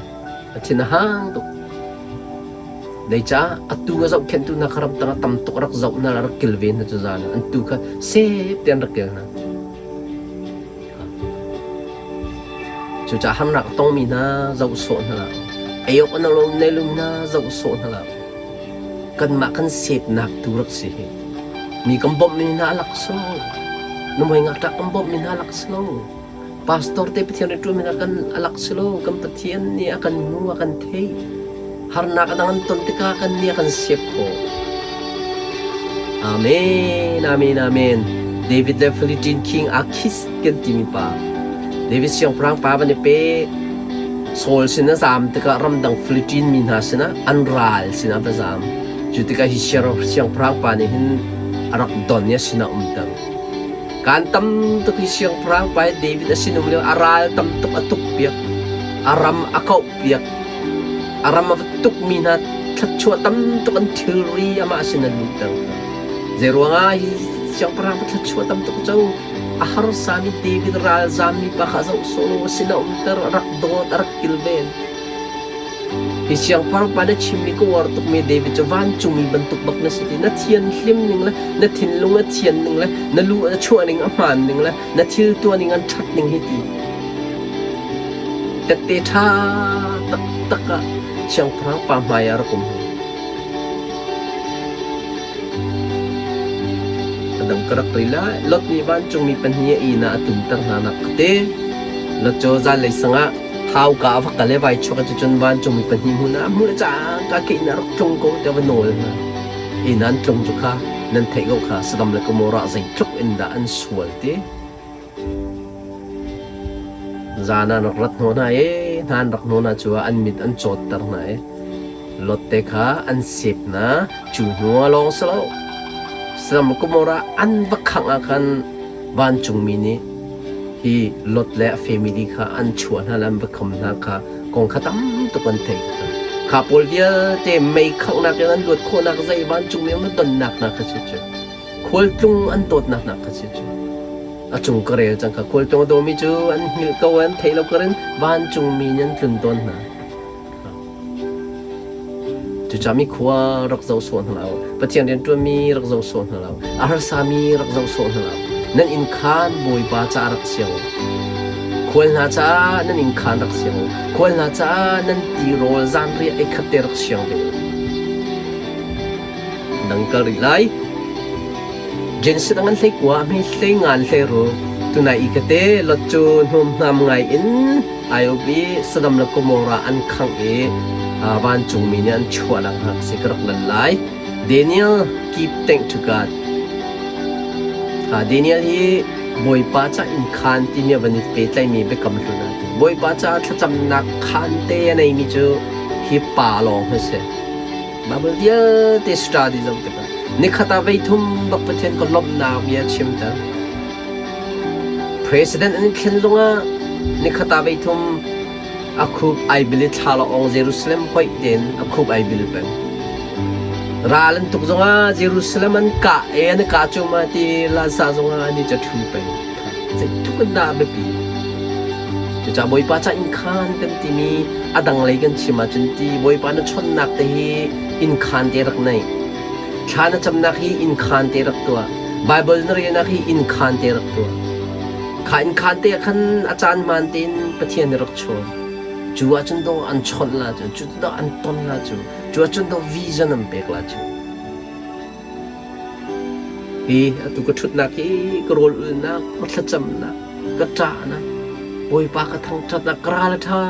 a thin a hang tuk Zeicah atu a zohkhenhtu hna kha ramtang ah tam tuk a rak zoh hna a rak kilven hna cu zan an tu kha sep te an rak kil hna Cucaah harnak a tongmi hna zoh sawh hna hlah u. Ei awk an lawm nei lomi hna zoh sawh hna hlah u. Kanmah kan sepnak tu rak si hi. Mi kan bawmhmi hna a lak si lo. Nuhmei ngakṭah kan bawmhmi hna a lak si lo. Pastor te Pathian rianṭuanmi hna kan a lak si lo. Kan Pathian nih a kan hmu, a kan theih. Harnak a dang an ton tikah kan nih a kan siap khawh. Amen, amen, amen. David le Philistine King Akhis kan timi pa. David siangpahrang pa van i pe. Saul sin a zaam tikah ramdang Philistine mi hna sinah an ral sinah va zaam. Cu tikah hi siangpahrang pa nih hin a rak don i a sinah umter. Kaan tam tuk hi siangpahrang pa hi David a sinum lio a ral tam tuk a tuk piak. A ram a kauh piak. A ram a va tukmi hna thluachuah tam tuk an thilri amah sin an luhter. Zeiruangah hi siangpahrang pa thluachuah tam tuk co a harsami David ralzammi pa kha zoh sawh law a sinah umter, a rak dawt, a rak kilven. Hi siangpahrang pa na chimmi ka uar tukmi David cu vancungmi bantuk bak na si ti. Na thianhlim ning le na thinlung a thian ning le na lu a chuah ning a hmaan ning le na thil tuah ning an ṭhat ning hi ti. Tette ṭha taktak ah siangpahrang pa hmai ah rak um hi. A dang ka rak ril lai. Lot nih vancungmi pahnih a inn ah a tumter hna nak te. Lot cu zanlei sang ah hauka a va kal i vai chuak cucun vancungmi pahnih hmun ah hmuh le cangka ke inn ah rak tlung ko tiah va nawl hna. Inn an tlung cu kha nan theih ko kha Sodom le Gomorrah zeitluk in dah an sual ti. Zan ah rak rat hnawh hna i hna an rak hnawh hna cu an mit an cawtter hna i Lot te kha an sep hna. Cu hnu ah lawng si lo. Sodom Gomorrah an va khangh ah khan vancungmi nih hi Lot le a family kha an chuah hna le an va kham hna kha kong kha tam tuk an theih kha. Kha pawl vialte mei khanghnak in an luat khawhnak zei vancungmi an va donnak hna kha si cu. Khualtlung an dawtnak hna kha si cu. A cung ka rel cang kha khualtlung a dawmi cu an hngilh ko an theih lo karin vancungmi nih an tlun tawn hna. Cucaah mi khua rak zoh sawh hna lo. Pathian rianṭuanmi rak zoh sawh hna lo. A harsami rak zoh sawh hna lo. Nan inn khaan Bawipa caah rak siang u. Khual hna caah nan inn khaan rak siang u. Khual hna caah nan tirawl zanriah ei khat te rak siang ve u. Dang kal rih lai. Genesis an hlei kua hmei hlei ngan hlei ru. Tunai i kate lot cu hnawmhnam ngai in IOB Sodom le Gomorrah an khangh i vancungmi nih an chuah nak hna si ka rak lan lai. Daniel keep thank to God. Daniel hi Bawipa ca inn khaan timi a van i pehtlaimi biakam hlun ah Bawipa ca thlacamnak khaan te a neimi cu hi pa lawng hi si. Bible vialte study zoh tikah nikhat ah voithum bak Pathian ka lawmhnak bia chimter. President an i thlen zongah nikhat ah voithum a khup ai bil i thla lawng Jerusalem hoih tein a khup ai bil peng. Ral an tuk zongah Jerusalem an kah e an i kah cuahmah ti Lasa zongah an i ca ṭhu peng. Zeitluk in dah a biapi. Cucaah Bawipa ca inn khaan kan timi a dang lei kan chim ahcun ti Bawipa na chawnhnak te hi inn khaan te rak nei. Thla na camnak hi inn khaan te rak tuah. Baibal na relnak hi inn khaan te rak tuah. Kha inn khaan te ah khan a caan hmaan tein Pathian nih rak chawn. Cu ahcun dawh an chawnh la cu, cu dawh an ton la cu, cu ahcun dawh vision an pek la cu. Hi atu ka ṭhutnak hi ka rawl ulnak, ka thlacamnak, ka ṭahnak, Bawipa ka thangṭhatnak, ka ral a ṭha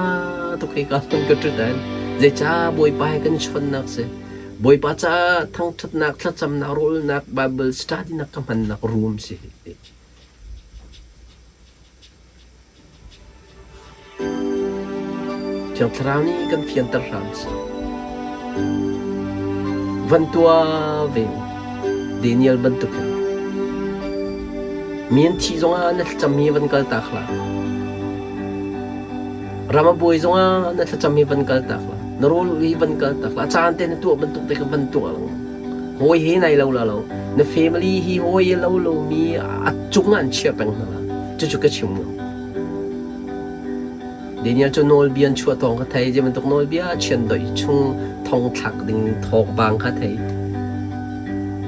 tuk hi ka hmun ka ṭhut ahhin zeicah Bawipa he kan i chawnhnak si. Bawipa caah thangṭhatnak, thlacamnak, rawlulnak, Bible study nak ka hmannak room si. Thiang Thlarau nih kan fianter hram seh. Van tuah ve u. Daniel bantukin. Mi an thih zongah na thlacam hi van kaltak hlah. Ram a buai zongah na thlacam hi van kaltak hlah. Na rawl hi van kaltak hlah. A caan te na tuah bantuk te kha van tuah lengmang. Hawi he nai lo la lo. Na family hi hawi lo lomi a cungah an chiah peng hna la. Cucu ka chim lo. Daniel cu nawlbia an chuah thawng kha thei, zei bantuk nawlbia chiandeih chung thong thlak ding thawngpang kha thei.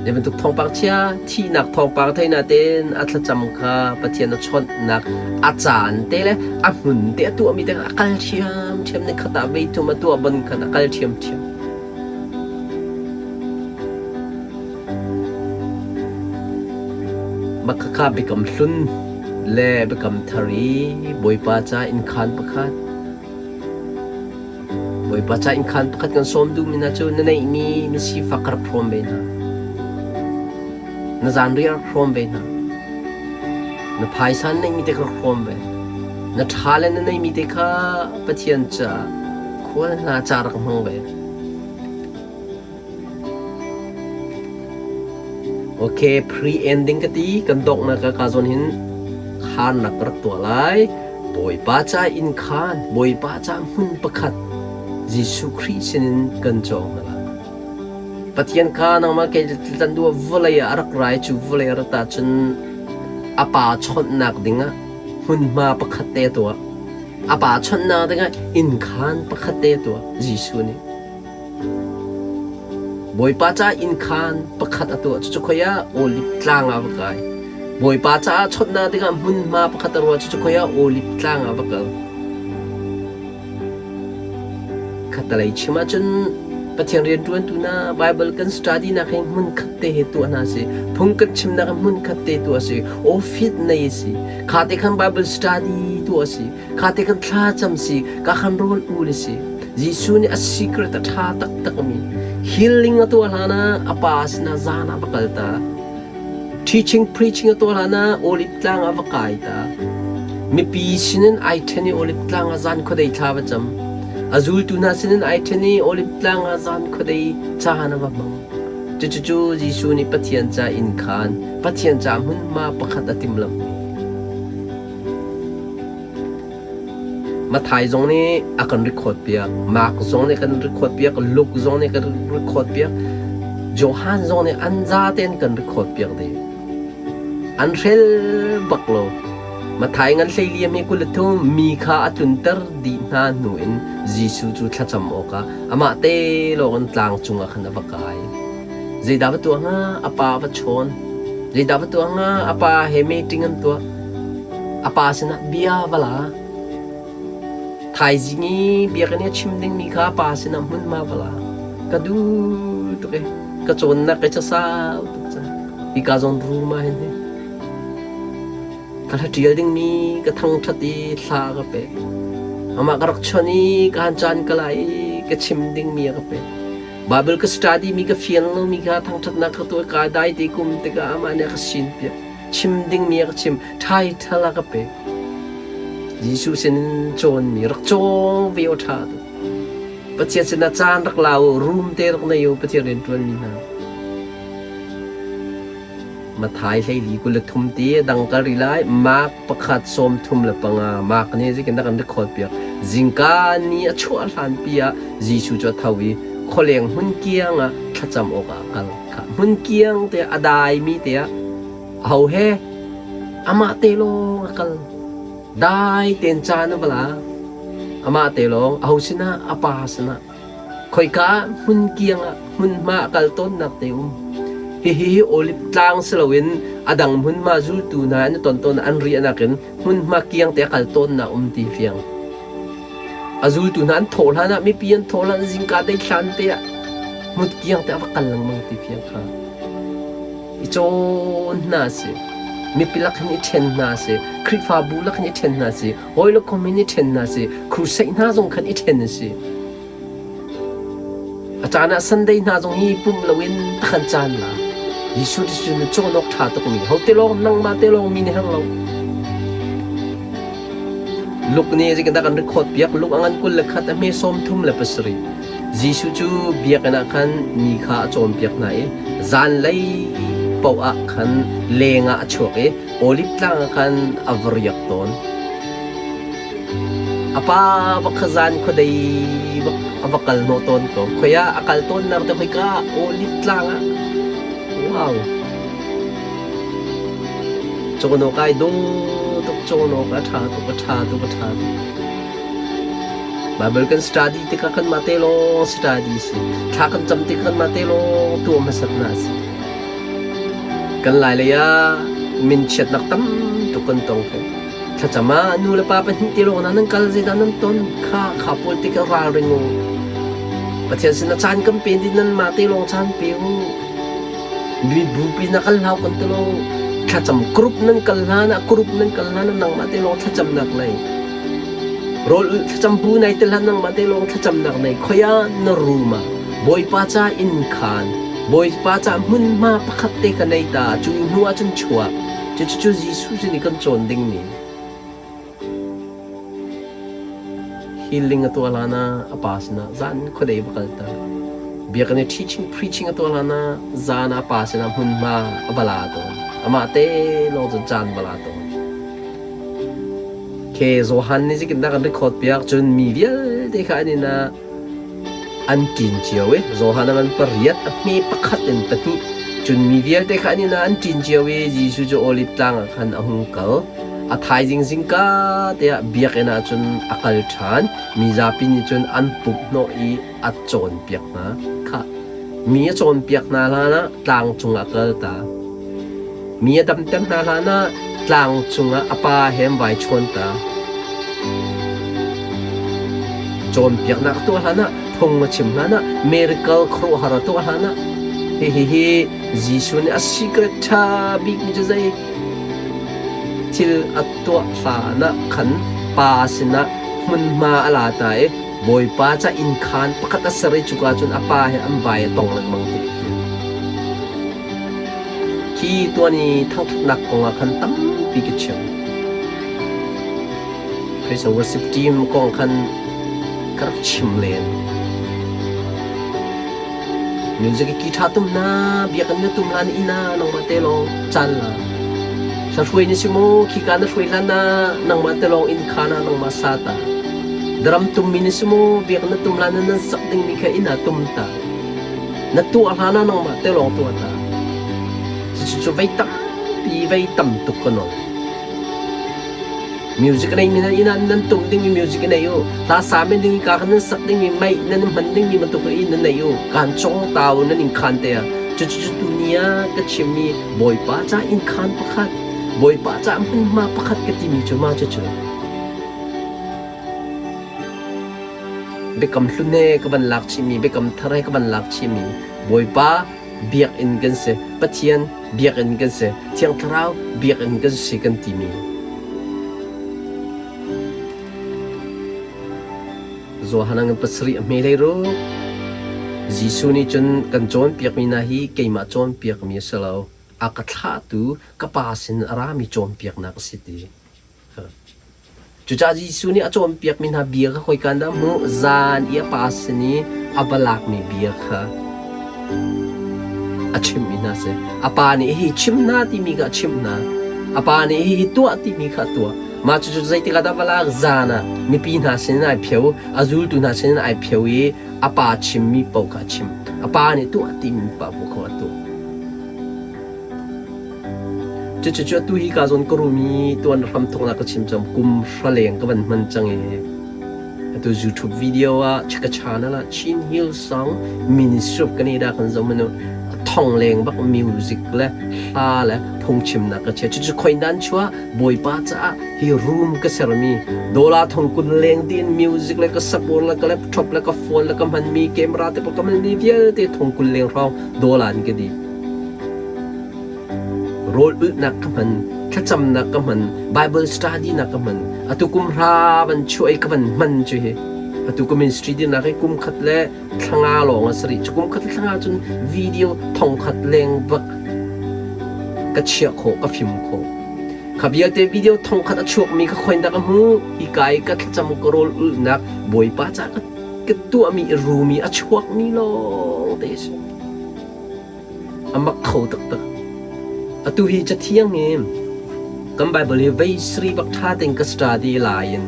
Zei bantuk thawngpang chia thihnak thawngpang thei nain a thlacam kha Pathian a chawnhnak a caan te le a hmun te a tuahmi te a kal ṭhiamṭhiam ni khat ah veithum a tuah bon khan a kal ṭhiamṭhiam. Mah khakha biakam hlun le biakam thar i Bawipa ca innkhaan pakhat Bawipa ca innkhaan pakhat kan sawm duhmi hna cu na neihmi na sifak ka rak hrawm ve hna. Na zanriah rak hrawm ve hna. Na phaisa na neihmi te kha rak hrawm ve. Na ṭha le na neihmi te kha Pathian caah khual hna ca rak hmang ve. Ok, pre-ending ka ti. Kan donghnak ah ka zawn hin khaannak ka rak tuah lai. Bawipa ca inn khaan, Bawipa ca hmun pakhat Jesuh Khrih sinin kan cawng hna lai. Pathian kha nangmah kei tlan duh vawlei ah a rak ra i cu vawlei a rat ahcun a pa chawnhnak dingah hmunhma pakhat te a tuah. A pa chawnhnak dingah inn khaan pakhat te a tuah Jesuh nih. Bawipa ca innkhaan pakhat a tuah. Cucu khoi ah Oliv tlang ah va kai. Bawipa caah chawnhnak dingah hmunhma pakhat a ruah. Cucu khoi ah Oliv tlang ah va kal. Khattalei chim ahcun Pathian rianṭuantu hna Baibal kan study nak hi hmun khat te he tuah hna si. Phung kan chimnak hi hmun khat te tuah si. Office nei si. Kha te khan Bible study tuah si. Kha te kan thlacam si, ka khan rawl ul si. Jesuh nih a secret a ṭha taktakmi healing a tuah hlan ah a pa sinah zan ah va kal ta. Teaching preaching a tuah hlan ah Olive tlang ah va kai ta. Mipi sinin ai ṭhen i Olive tlang ah zan khuadei thla va cam. A zultu hna sinin ai ṭhen i Olive tlang ah zan khuadei caan a va hmang. Cucucu Jesuh nih Pathian ca inn khan Pathian ca hmunhma pakhat a timhlamh. Mathai zong nih a kan record piak, Mark zong nih a kan record piak, Luke zong nih a kan record piak, Johan zong nih an zaten kan record piak dih. An hrel bak lo. Mathai ngan hleiliam hi 23 mi kha a tlunter dih hna hnu in Jesuh cu thlacam awkah amah te lawng in tlang cungah khan a va kai. Zeidah va tuah hnga? A pa va chawn. Zeidah va tuah hnga? A pa he meeting an tuah. A pa sinah bia va la. Thaizing i biakinn i a chim dingmi kha a pa sinah hmunhma va la. Ka duh tuk i ka cawnnak i casau tuk cang. Hika zawn room ah hin hi ka hla ṭial dingmi ka thangṭhat i thla ka pek. Amah ka rak chawnh i ka han caan ka la i ka chim dingmi a ka pek. Bible ka study mi ka fian lomi kha thangṭhatnak ka tuah ka dai te kum tikah amah nih a ka sin piak. Chim dingmi a ka chim, title a ka pek. Jesuh sinin cawnmi rak cawng ve aw ṭha tuk. Pathian sinah caan rak la u, room te rak nei u, Pathian rian ṭuanmi hna. Mathai 14 23 ti dang ka ri lai Mark pakhat 35 Mark nih zeitin dah kan record piak zingka ni a chuah hlan pi ah Jesuh cu a tho i khualeng hmun kiang ah thlacam awkah a kal kha hmun kiang te a daimi te ah aho he amah te lawng a kal dai ten caan a va la amah te lawng aho sinah a pa sinah Khoika ah hmun kiang ah hmunhma a kal tawnnak te um. Hihi Olive tlang si loin a dang hmunhma zultu hna an i ton tawn an riahnak in hmunhma kiang te a kal tawnnak um ti fiang. A zultu hna an thawh hlan ah mipi an thawh hlan zingka dei hlan te ah hmut kiang te a va kal lengmang ti fiang kha. I cawn hna si. Mipi lak hin i ṭhen hna si. Khrihfabu lak hin i ṭhen hna si. Hawi le kom hin i ṭhen hna si. Crusade hna zong khan i ṭhen a si. A caan ah Sunday hna zong hi pumh loin takhan caan la. Jesuh cu na cawn awk ṭha tukmi. Ho te lawng nangmah te lawng mi nih herh lo. Luke nih zeitindah kan record piak Luke a ngan 21 a hme 37. Jesuh cu biakinn ah khan mi kha a cawnpiak hna i zanlei paoh ah khan leng ah a chuak i Olive tlang ah khan a va riak tawn. A pa bak kha zan khuadei bak a va kal hnawh tawn ko. Khoi ah a kal tawnnak te khoika Olive tlang ah. Wow. Cawn awk ai dawh tuk, cawn awk a ṭha tuk, a ṭha tuk, a ṭha tuk. Bible kan study tikah kanmah te lawng study si. Thla kan cam tikah kanmah te lawng tuah hmasat na si. Kan lai lei ah minchiatnak tam tuk kan tong khe. Thlacam ah nu le pa pahnih te lawng nan kal zeidah nan ton kha kha pawl tikah ralring u. Pathian sinah caan kan pe din nan mah te lawng caan pe u. Mibupi na kan hlau kan ti lo. Thlacam group nan kal hlan ah group nan kal hlan ah nangmah te lawng thlacamnak nei. Rawl ulh thlacam bu nai tel hlan nangmah te lawng thlacamnak nei. Khoi ah na room ah Bawipa ca inn khaan Bawipa ca hmunhma pakhat te ka nei ta cu hnu ah cun chuak. Cucu Jesuh sin i kan cawn dingmi. Healing a tuah hlan ah a pa sinah zan khuadei va kal ta. Biakinn i teaching preaching a tuah hlan ah zan ah a pa sinah hmunhma a va la tawn. Amah te lawng cun caan va la tawn. Ke Johan nih zeitindah kan record piak cun mi vialte kha an inn ah An ṭin cio i Johan a ngan pariat, a hme pakhat in pahnih. Cun mi vialte kha an inn ah an ṭin cio i Jesuh cu Oliv tlang ah khan a hung kal. A thaizing zingka te ah biakinn ah cun a kal ṭhan. Mi zapi nih cun an pumhhnawh i a cawnpiak hna. Khah, mi a cawnpiak hna hlanah tlang cungah a kal ta. Mi a damter hna hlanah tlang cungah a pa he an vai chawn ta. Cawnpiaknak a tuah hlanah, phung a chim hlanah, miracle khuaruahhar a tuah hlanah, hihi hi Jesuh nih a secret ṭha bikmi cu zei thil a tuah hlanah khan Pa sinah hmunhma a la ta i Bawipa ca inn khaan pakhat a ser i cuka cun a pa he an vai a tong lengmang ti a fiang. Hi tuan i thangṭhatnak kong ah khan tampi ka chim. Praise and worship team kong khan ka rak chim len. Music ki ṭha tum na, biakinn na tum hlan inn ah nangmah te lawng caan la. Hla hruai na si maw, khika na hruai hlan ah nangmah te lawng inn khaan ah nangmah sa ta. Drum tummi na si maw, biakinn na tum hlan ah nan sak dingmi kha inn ah tum ta. Na tuah hlan ah nangmah te lawng tuah ta. Cucu vei tampi vei tam tuk ka nawl. Music nei mi nan inn ah nan tum dingmi music nei u. Hla sa men ding ka khan nan sak dingmi mei nan hman dingmi bantuk in nan nei u. Kan chong tau nan in khan te ah. Cucu cu tu ni ah ka chimmi Bawipa ca inn khan pakhat, Bawipa ca hmunhma pakhat ka timi cu ma cucu. Biakam hlun he ka van lak chihmi, biakam thar he ka van lak chihmi Bawipa biakinn kan si, Pathian biakinn kan si, Thiang Thlarau biakinn kan si kan timi. Johan ngan pasarih a hme hlei ruk. Jesuh nih cun kan cawnpiakmi hna hi keimah cawnpiakmi a si lo, a ka thlahtu ka Pa sin a rami cawnpiaknak a si ti. Cucaah Jesuh nih a cawnpiakmi hna bia kha khoika in dah a hmuh? Zan i a pa sin i a va lakmi bia kha a chimhmi hna a si. A pa nih hihi chim hna timi kha a chimh hna. A pa nih hihi tuah timi kha a tuah. Mah cucu zeitik ah dah va lak? Zan ah mipi hna sinin ai phio, a zultu hna sinin ai phio i a pa chimmi paoh kha a chim. A pa nih tuah timi paoh kha a tuah. Cucu atu hi ka zawn ka rum i tuan hramthawknak ka chim cang kum hra leng ka van hman cang i atu YouTube video ah ka channel ah Chin Hill Song Ministry of Canada kan zoh manu thong leng bak music le hla le phungchimnak ka chia cucu khoi nan chua Bawipa caah hi room ka sermi dollar thong kun leng din music le ka support le ka laptop le ka phone le ka hmanmi camera te ka hmanmi vialte thong kul leng hrawng dollar in ka di Rawl ulhnak ka hman, thlacamnak ka hman, Bible study nak ka hman. Atu kum hra van chuah i ka van hman cu hi. Atu ka ministry dirnak hi kum khat le thlanga lawng a si rih. Cu kum khat le thlanga cun video thong khat leng bak ka chiah khawh, ka fim khawh. Kha vialte video thong khat a chuakmi ka khoin dah ka hmu. Hi ka i ka thlacam ka rawl ulhnak Bawipa ca ka, ka tuahmi i rumi a chuakmi lawng te a si. A mak kho taktak. Atu hi Cathiang hi kan Bible hi vei sarih bak ṭha tein ka study lai in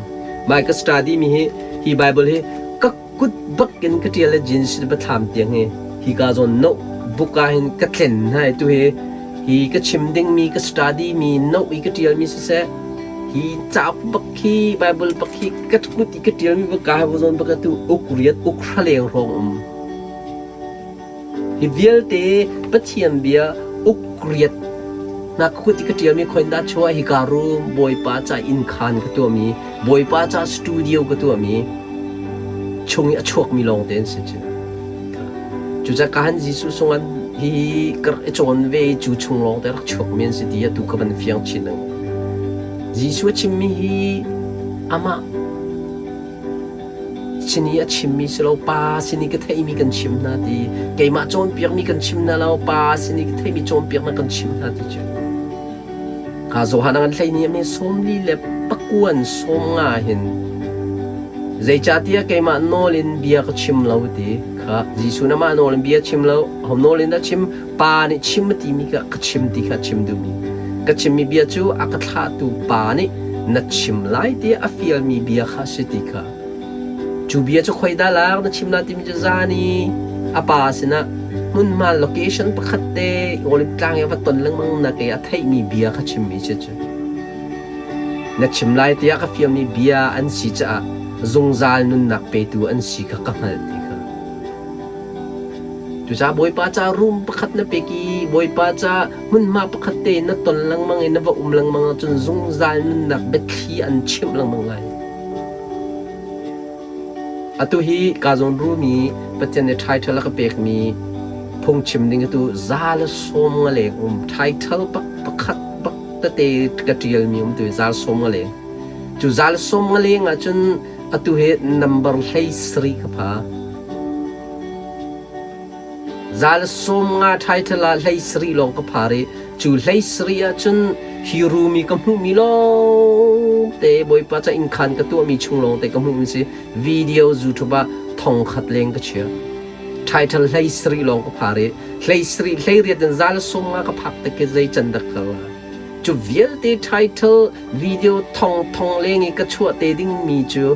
mai ka study mi hi hi Bible hi ka kut bak in ka ṭial le jeans biathlam tiang hi hi ka zawn no book ah hin ka tlen hna i tu hi hi ka chim ding mi ka study mi no i ka ṭial mi siseh hi cauk bak hi Bible bak hi ka kut i ka ṭial mi bak ka zawn bak atu uk riat uk hra leng hrawng um Hi vialte Pathian bia ukriat na kut i ka ṭialmi khoin dah chuah hika room Bawipa ca inn khaan ka tuahmi Bawipa ca studio ka tuahmi chung i a chuakmi lawngte an si cu. Cucaah kahan Jesuh sungah Hi ka rak i cawn ve i cu chung lawng te rak chuakmi an si ti atu ka van fiang chin lengmang. Jesuh a chimmi hi amah sin i a chimmi si lo, Pa sin i ka theihmi kan chim hna ti, keimah cawnpiakmi kan chim hna lo, Pa sin i ka theihmi cawnpiaknak kan chim hna ti cu. Ka Johan a kan hlei ni a sawmli le pakuan 50 hin zeicahtiah keimah nawl in bia ka chim lo ti kha Jesuh na mah nawl in bia chim lo ho nawl in dah chim pa nih chim a timi kha ka chim ti kha chim duhmi ka chimmi bia cu a ka thlahtu pa nih na chim lai tiah a fialmi bia kha si ti kha Cu bia cu khoi dah lak na chim la timi cu zan i a pa sinah hmunhma location pakhat te Olive tlang i a va ton lengmang nak i a theihmi bia kha chimmi si cu. Na chim lai tiah ka fialmi bia an si caah zungzal nunnak petu an si kha ka hngalh ti kha. Cucaah Bawipa ca room pakhat na pek i Bawipa ca hmunhma pakhat te na ton lengmang i na va um lengmang ahcun zungzal nunnak biathli an chimh lengmang lai. Atu hi kaa zawn rumi Pathian nih title a ka pekmi phungchim ding atu 150 leng um title bak pakhat bak tete ka ṭialmi um tu hi 150 leng. Cu 150 leng ahcun atu hi number 17 ka pha. 150 title ah 17 lawng ka phar i cu 17 ahcun hi room i ka hmuhmi lawngte Bawipa ca innkhan ka tuahmi chung lawngte ka hmuhmi si video YouTube ah 1000 leng ka chia. Title 17 lawng ka phar i 17 18 in 150 ka phak tik i zei can dak ka la. Cu vialte title video thong thong leng i ka chuah te dingmi cu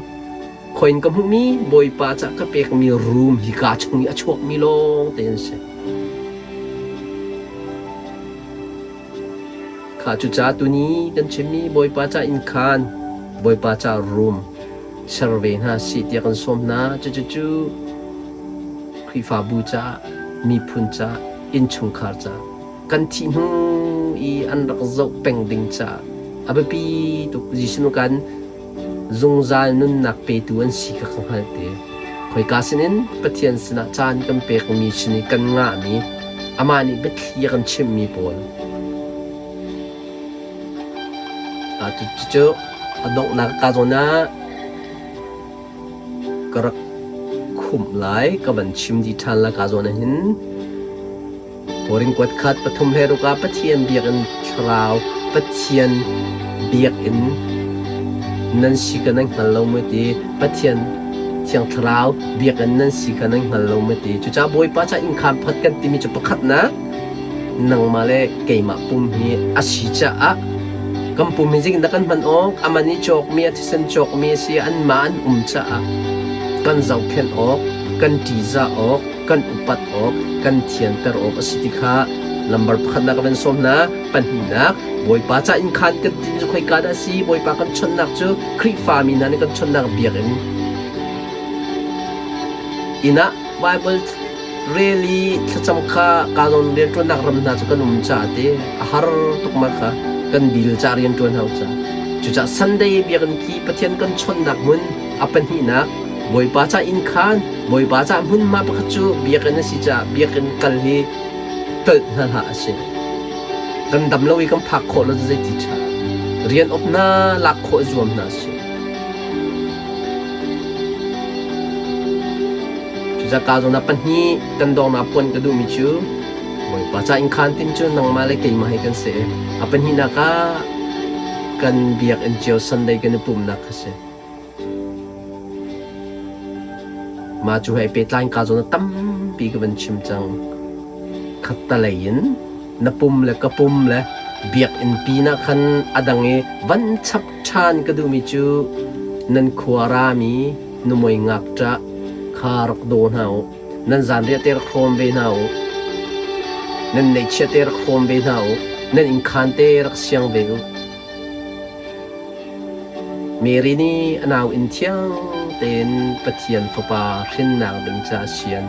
Khoin ka hmuhmi Bawipa ca ka pekmi room hika chung i a chuakmi lawng te an si. Kha cucaah tuni kan chimmi Bawipa ca innkhan, Bawipa ca room ser ve hna sih tiah kan sawm hna. Cucucu Khrihfabu caah, miphun caah, innchungkhar caah, kan thih hnu i an rak zoh peng ding caah a biapi tuk. Jesuh kan Zungzal nunnak petu an si kha ka hngalh te. Khoika sinin Pathian sinah caan kan pekmi sin i kan ngahmi, amah nih biathli a kan chimhmi pawl. Cucu a donghnak ka zawn ah ka rak khumh lai, ka van chim dih ṭhan lai ka zawn ah hin. Korin kuat khat pathum he ruk ah Pathian biakinn thlarau Pathian biakinn nan si kha nan hngal lo maw ti Pathian Thiang Thlarau biakinn nan si kha nan hngal lo maw ti cucaah Bawipa ca innkhaan pakhat kan timi cu pakhatnak nangmah le keimah pum hi a si caah kan pum hi zeitindah kan hman awk aman i cawkmi a thisen cawkmi a si anmah an um caah kan zohkhenh awk kan ṭihzah awk kan upat awk, kan thianter awk a si ti kha lambar pakhatnak ka van sawm hna. Pahnihnak, Bawipa ca innkhaan kan timi cu khoika dah a si? Bawipa kan chawnhnak cu Khrihfami hna nih kan chawnhnak biakinn inn ah Bible rel i thlacam kha kaa zawn rianṭuannak ram hna cu kan um caah te a har tuk ma kha kan bil ca rianṭuan hau ca. Cucaah Sunday biakinn khi Pathian kan chawnhnak hmun a pahnihnak Bawipa ca innkhaan, Bawipa ca hmunhma pakhat cu biakinn a si caah biakinn kal hi tolh hna hlah a si. Kan dam lo i kan phak khawh lo cu zeiti ṭha. Rian awp hna lak khawh zuam hna a si. Cucaah ka zawn ah pahnih kan dawngnak puan ka duhmi cu Bawipa ca innkhaan tim cu nangmah le keimah hi kan si. A pahnihnak ah kan biakinn cio Sunday kan i pumhnak kha si. Mah cu hei pehtlai in kaa zawn ah tampi ka van chim cang. Khattalei in na pum le ka pum le biakinn pinah khan a dang i van chap ṭhan ka duhmi cu nan khua rami nuhmei ngakṭah kha rak daw hna u. Nan zanriah te rak hrawm ve hna u. Nan neihchiah te rak hrawm ve hna u. Nan innkhaan te rak siang ve u. Mary nih a nauinn thiang tein Pathian Fapa hrinnak ding ca a sian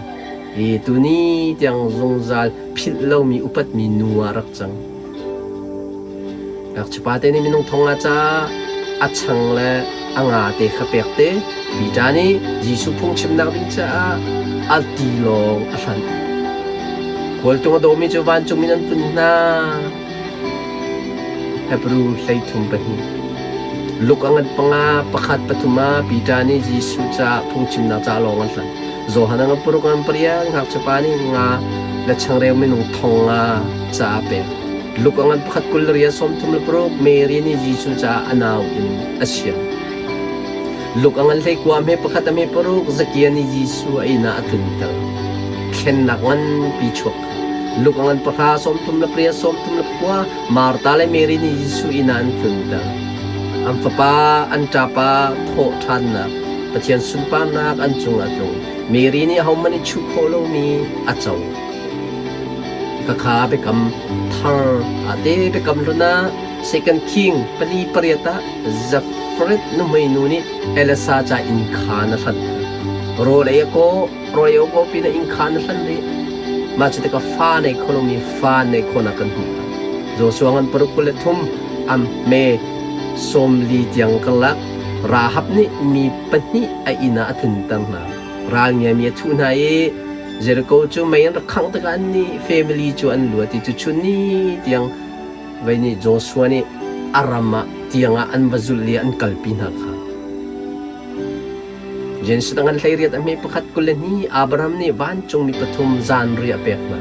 i tuni tiang zungzal philh lomi upatmi nu ah rak cang. Ngakchiapa te nih minung thong ah ca a chang le a nga te kha pek te Peter nih Jesuh phungchimnak ding caah a tilawng a hlanh. Khualtung a dawmi cu vancung in an tlun hna. Hebru 32. Luke a ngan panga pakhat pathum ah Peter nih Jesuh caah phungchimnak ca lawng an hlan. Johan a ngan paruk ngan pariat ngakchiapa nih nga le changreu minung thong nga ca a pek. Luke a ngan pakhat kul le riat 36 Mary nih Jesuh caah a nau in a sian. Luke a ngan hleikua hme pakhat a hme paruk Zakia nih Jesuh a inn ah a tlunter. Thlennak nganpi chuak kha. Luke a ngan pahra 38 34 Martha le Mary nih Jesuh inn ah an tlunter. An fapa, an ṭapa thawh ṭhannak, Pathian sunparnak an cungah a tlung. Mary nih ahohmanh i chuh khawh lomi a co. Khakha biakam thar ah te biakam hlun ah Second King pali pariat ah Zafret nuhmei nu nih Elisa ca inn khaan a hlanh. Rawl ei a kaw, rawl ei a kaw pinah inn khaan a hlanh rih. Mah cu tikah fa nei kho lomi fa nei khawhnak kan hmuh. Joshua ngan paruk 23 am me 40 tiang karlak Rahab nih mi pahnih a inn ah a tlunter hna. Ral ngiami a thuh hna i Jericho cu mei an rak khangh tikah annih family cu an luat i cuchun ni tiang Vei nih Joshua nih a ram ah tiangah an va zulh i an kalpi hna kha. Genesis a ngan 18 a hme pakhat 22 Abraham nih vancungmi pathum zanriah a pek hna.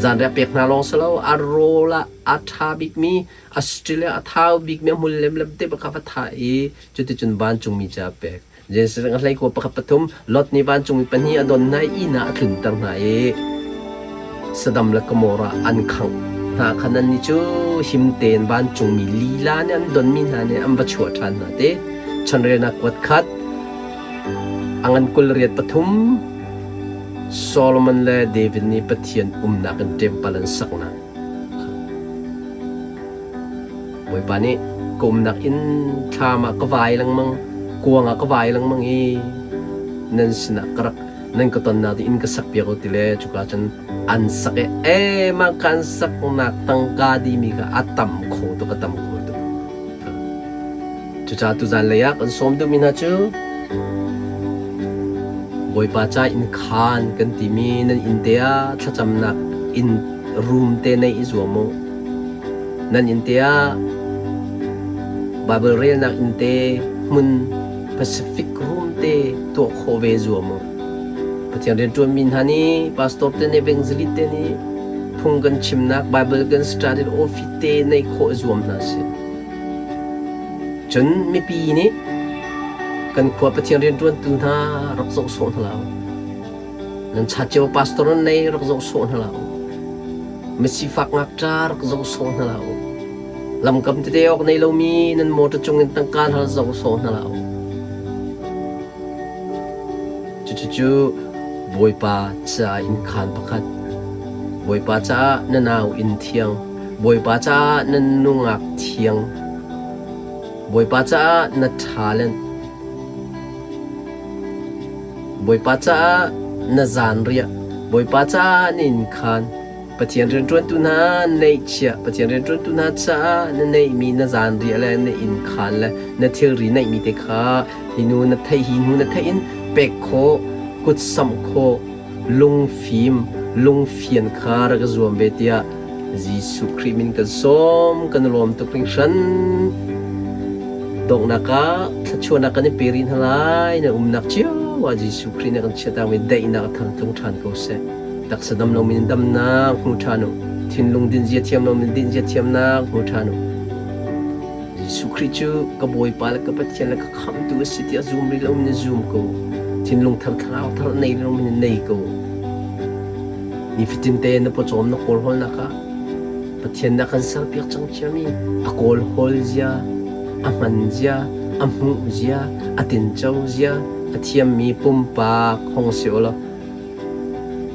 Zanriah a pek hna lawng si lo, a rawl ah a ṭha bikmi, a still a thau bikmi a hmul lemlem te bak kha va thah i cuticun vancungmi ca a pek. Genesis a hleikua pakhat pathum Lot nih vancungmi pahnih a don hna i inn ah a tlunter hna i Sodom le Gomorrah an khangh hna khan annih cu him tein vancungmi lila nih an donmi hna nih an va chuah ṭhan hna ti. Chanrelnak kuat khat a ngan 23 Solomon le David nih Pathian umnak in ṭempal an saknak. Bawipa nih ka umnak inn thlam ah ka vai lengmang, kuang ah ka vai lengmang i nan sinah ka rak nan ka tonnak ding inn ka sakpiak u ti le cuka cun an sak i e mah ka an saknak tangka dimi kha a tam kho tuk a tam kho tuk. Cucaah tuzan lei ah kan sawm duhmi hna cu Bawipa ca inn khaan kan timi nan inn te ah thlacamnak inn room te neih i zuam u. Nan inn te ah Baibal relnak inn te hmun Pacific room te tuah khawh ve zuam u. Pathian rianṭuanmi hna nih pastor te nih evangelist te nih phung kan chimnak Baibal kan study office te neih khawh i zuam hna sih. Cun mipi nih kan khua Pathian rianṭuantu hna rak zoh sawh hna hlah u. Nan cha cio pastor nan nei rak zoh sawh hna hlah u. Misifak ngakṭa rak zoh sawh hna hlah u. Lamkam tete awk nei lomi nan motor cungin tangka hna zoh sawh hna hlah u. Cucu Bawipa ca inn khaan pakhat, Bawipa caah na nau inn thiang, Bawipa caah na nungak thiang, Bawipa caah na talent, Bawipa caah na zanriah, Bawipa caah na inn khaan, Pathian rianṭuantu hna neihchiah, Pathian rianṭuantu hna caah na neihmi na zanriah le na inn khaan le na thilri neihmi te kha hi nu na theih hi hnu na theih in pek khawh, kut samh khawh, lungfim, lungfian kha rak i zuam ve tiah Jesuh Khrih min kan sawm, kan lawm tuk hringhran. Donghnak ah thluachuahnak kan i pe rih hna lai. Na umnak cio ah Jesuh Khrih nih kan chiahtakmi daihnak a thar tlung ṭhan ko seh. Taksa dam lomi in damnak hmu ṭhan u. Thinlung dinzia thiam lomi in dinzia thiamnak hmu ṭhan u. Jesuh Khrih cu ka Bawipa le ka Pathian le ka Khamhtu a si tiah zum rih lomi na zum ko. Thinlung thar thlarau thar nei lomi na nei ko. Nifatin te na pawcawm na kawlhawlnak ah Pathian nih a kan serpiak cang ciami a kawlhawl zia, a hman zia, a hmuh zia, a tinco zia, a thiammi pumpak hong si u law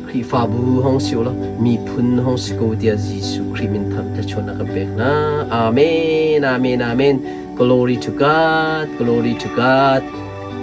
Khrihfabu hong si u law miphun hong si ko tiah Jesuh Khrih min thang thluachuahnak kan pek hna. Amen, amen, amen. Glory to God, glory to God.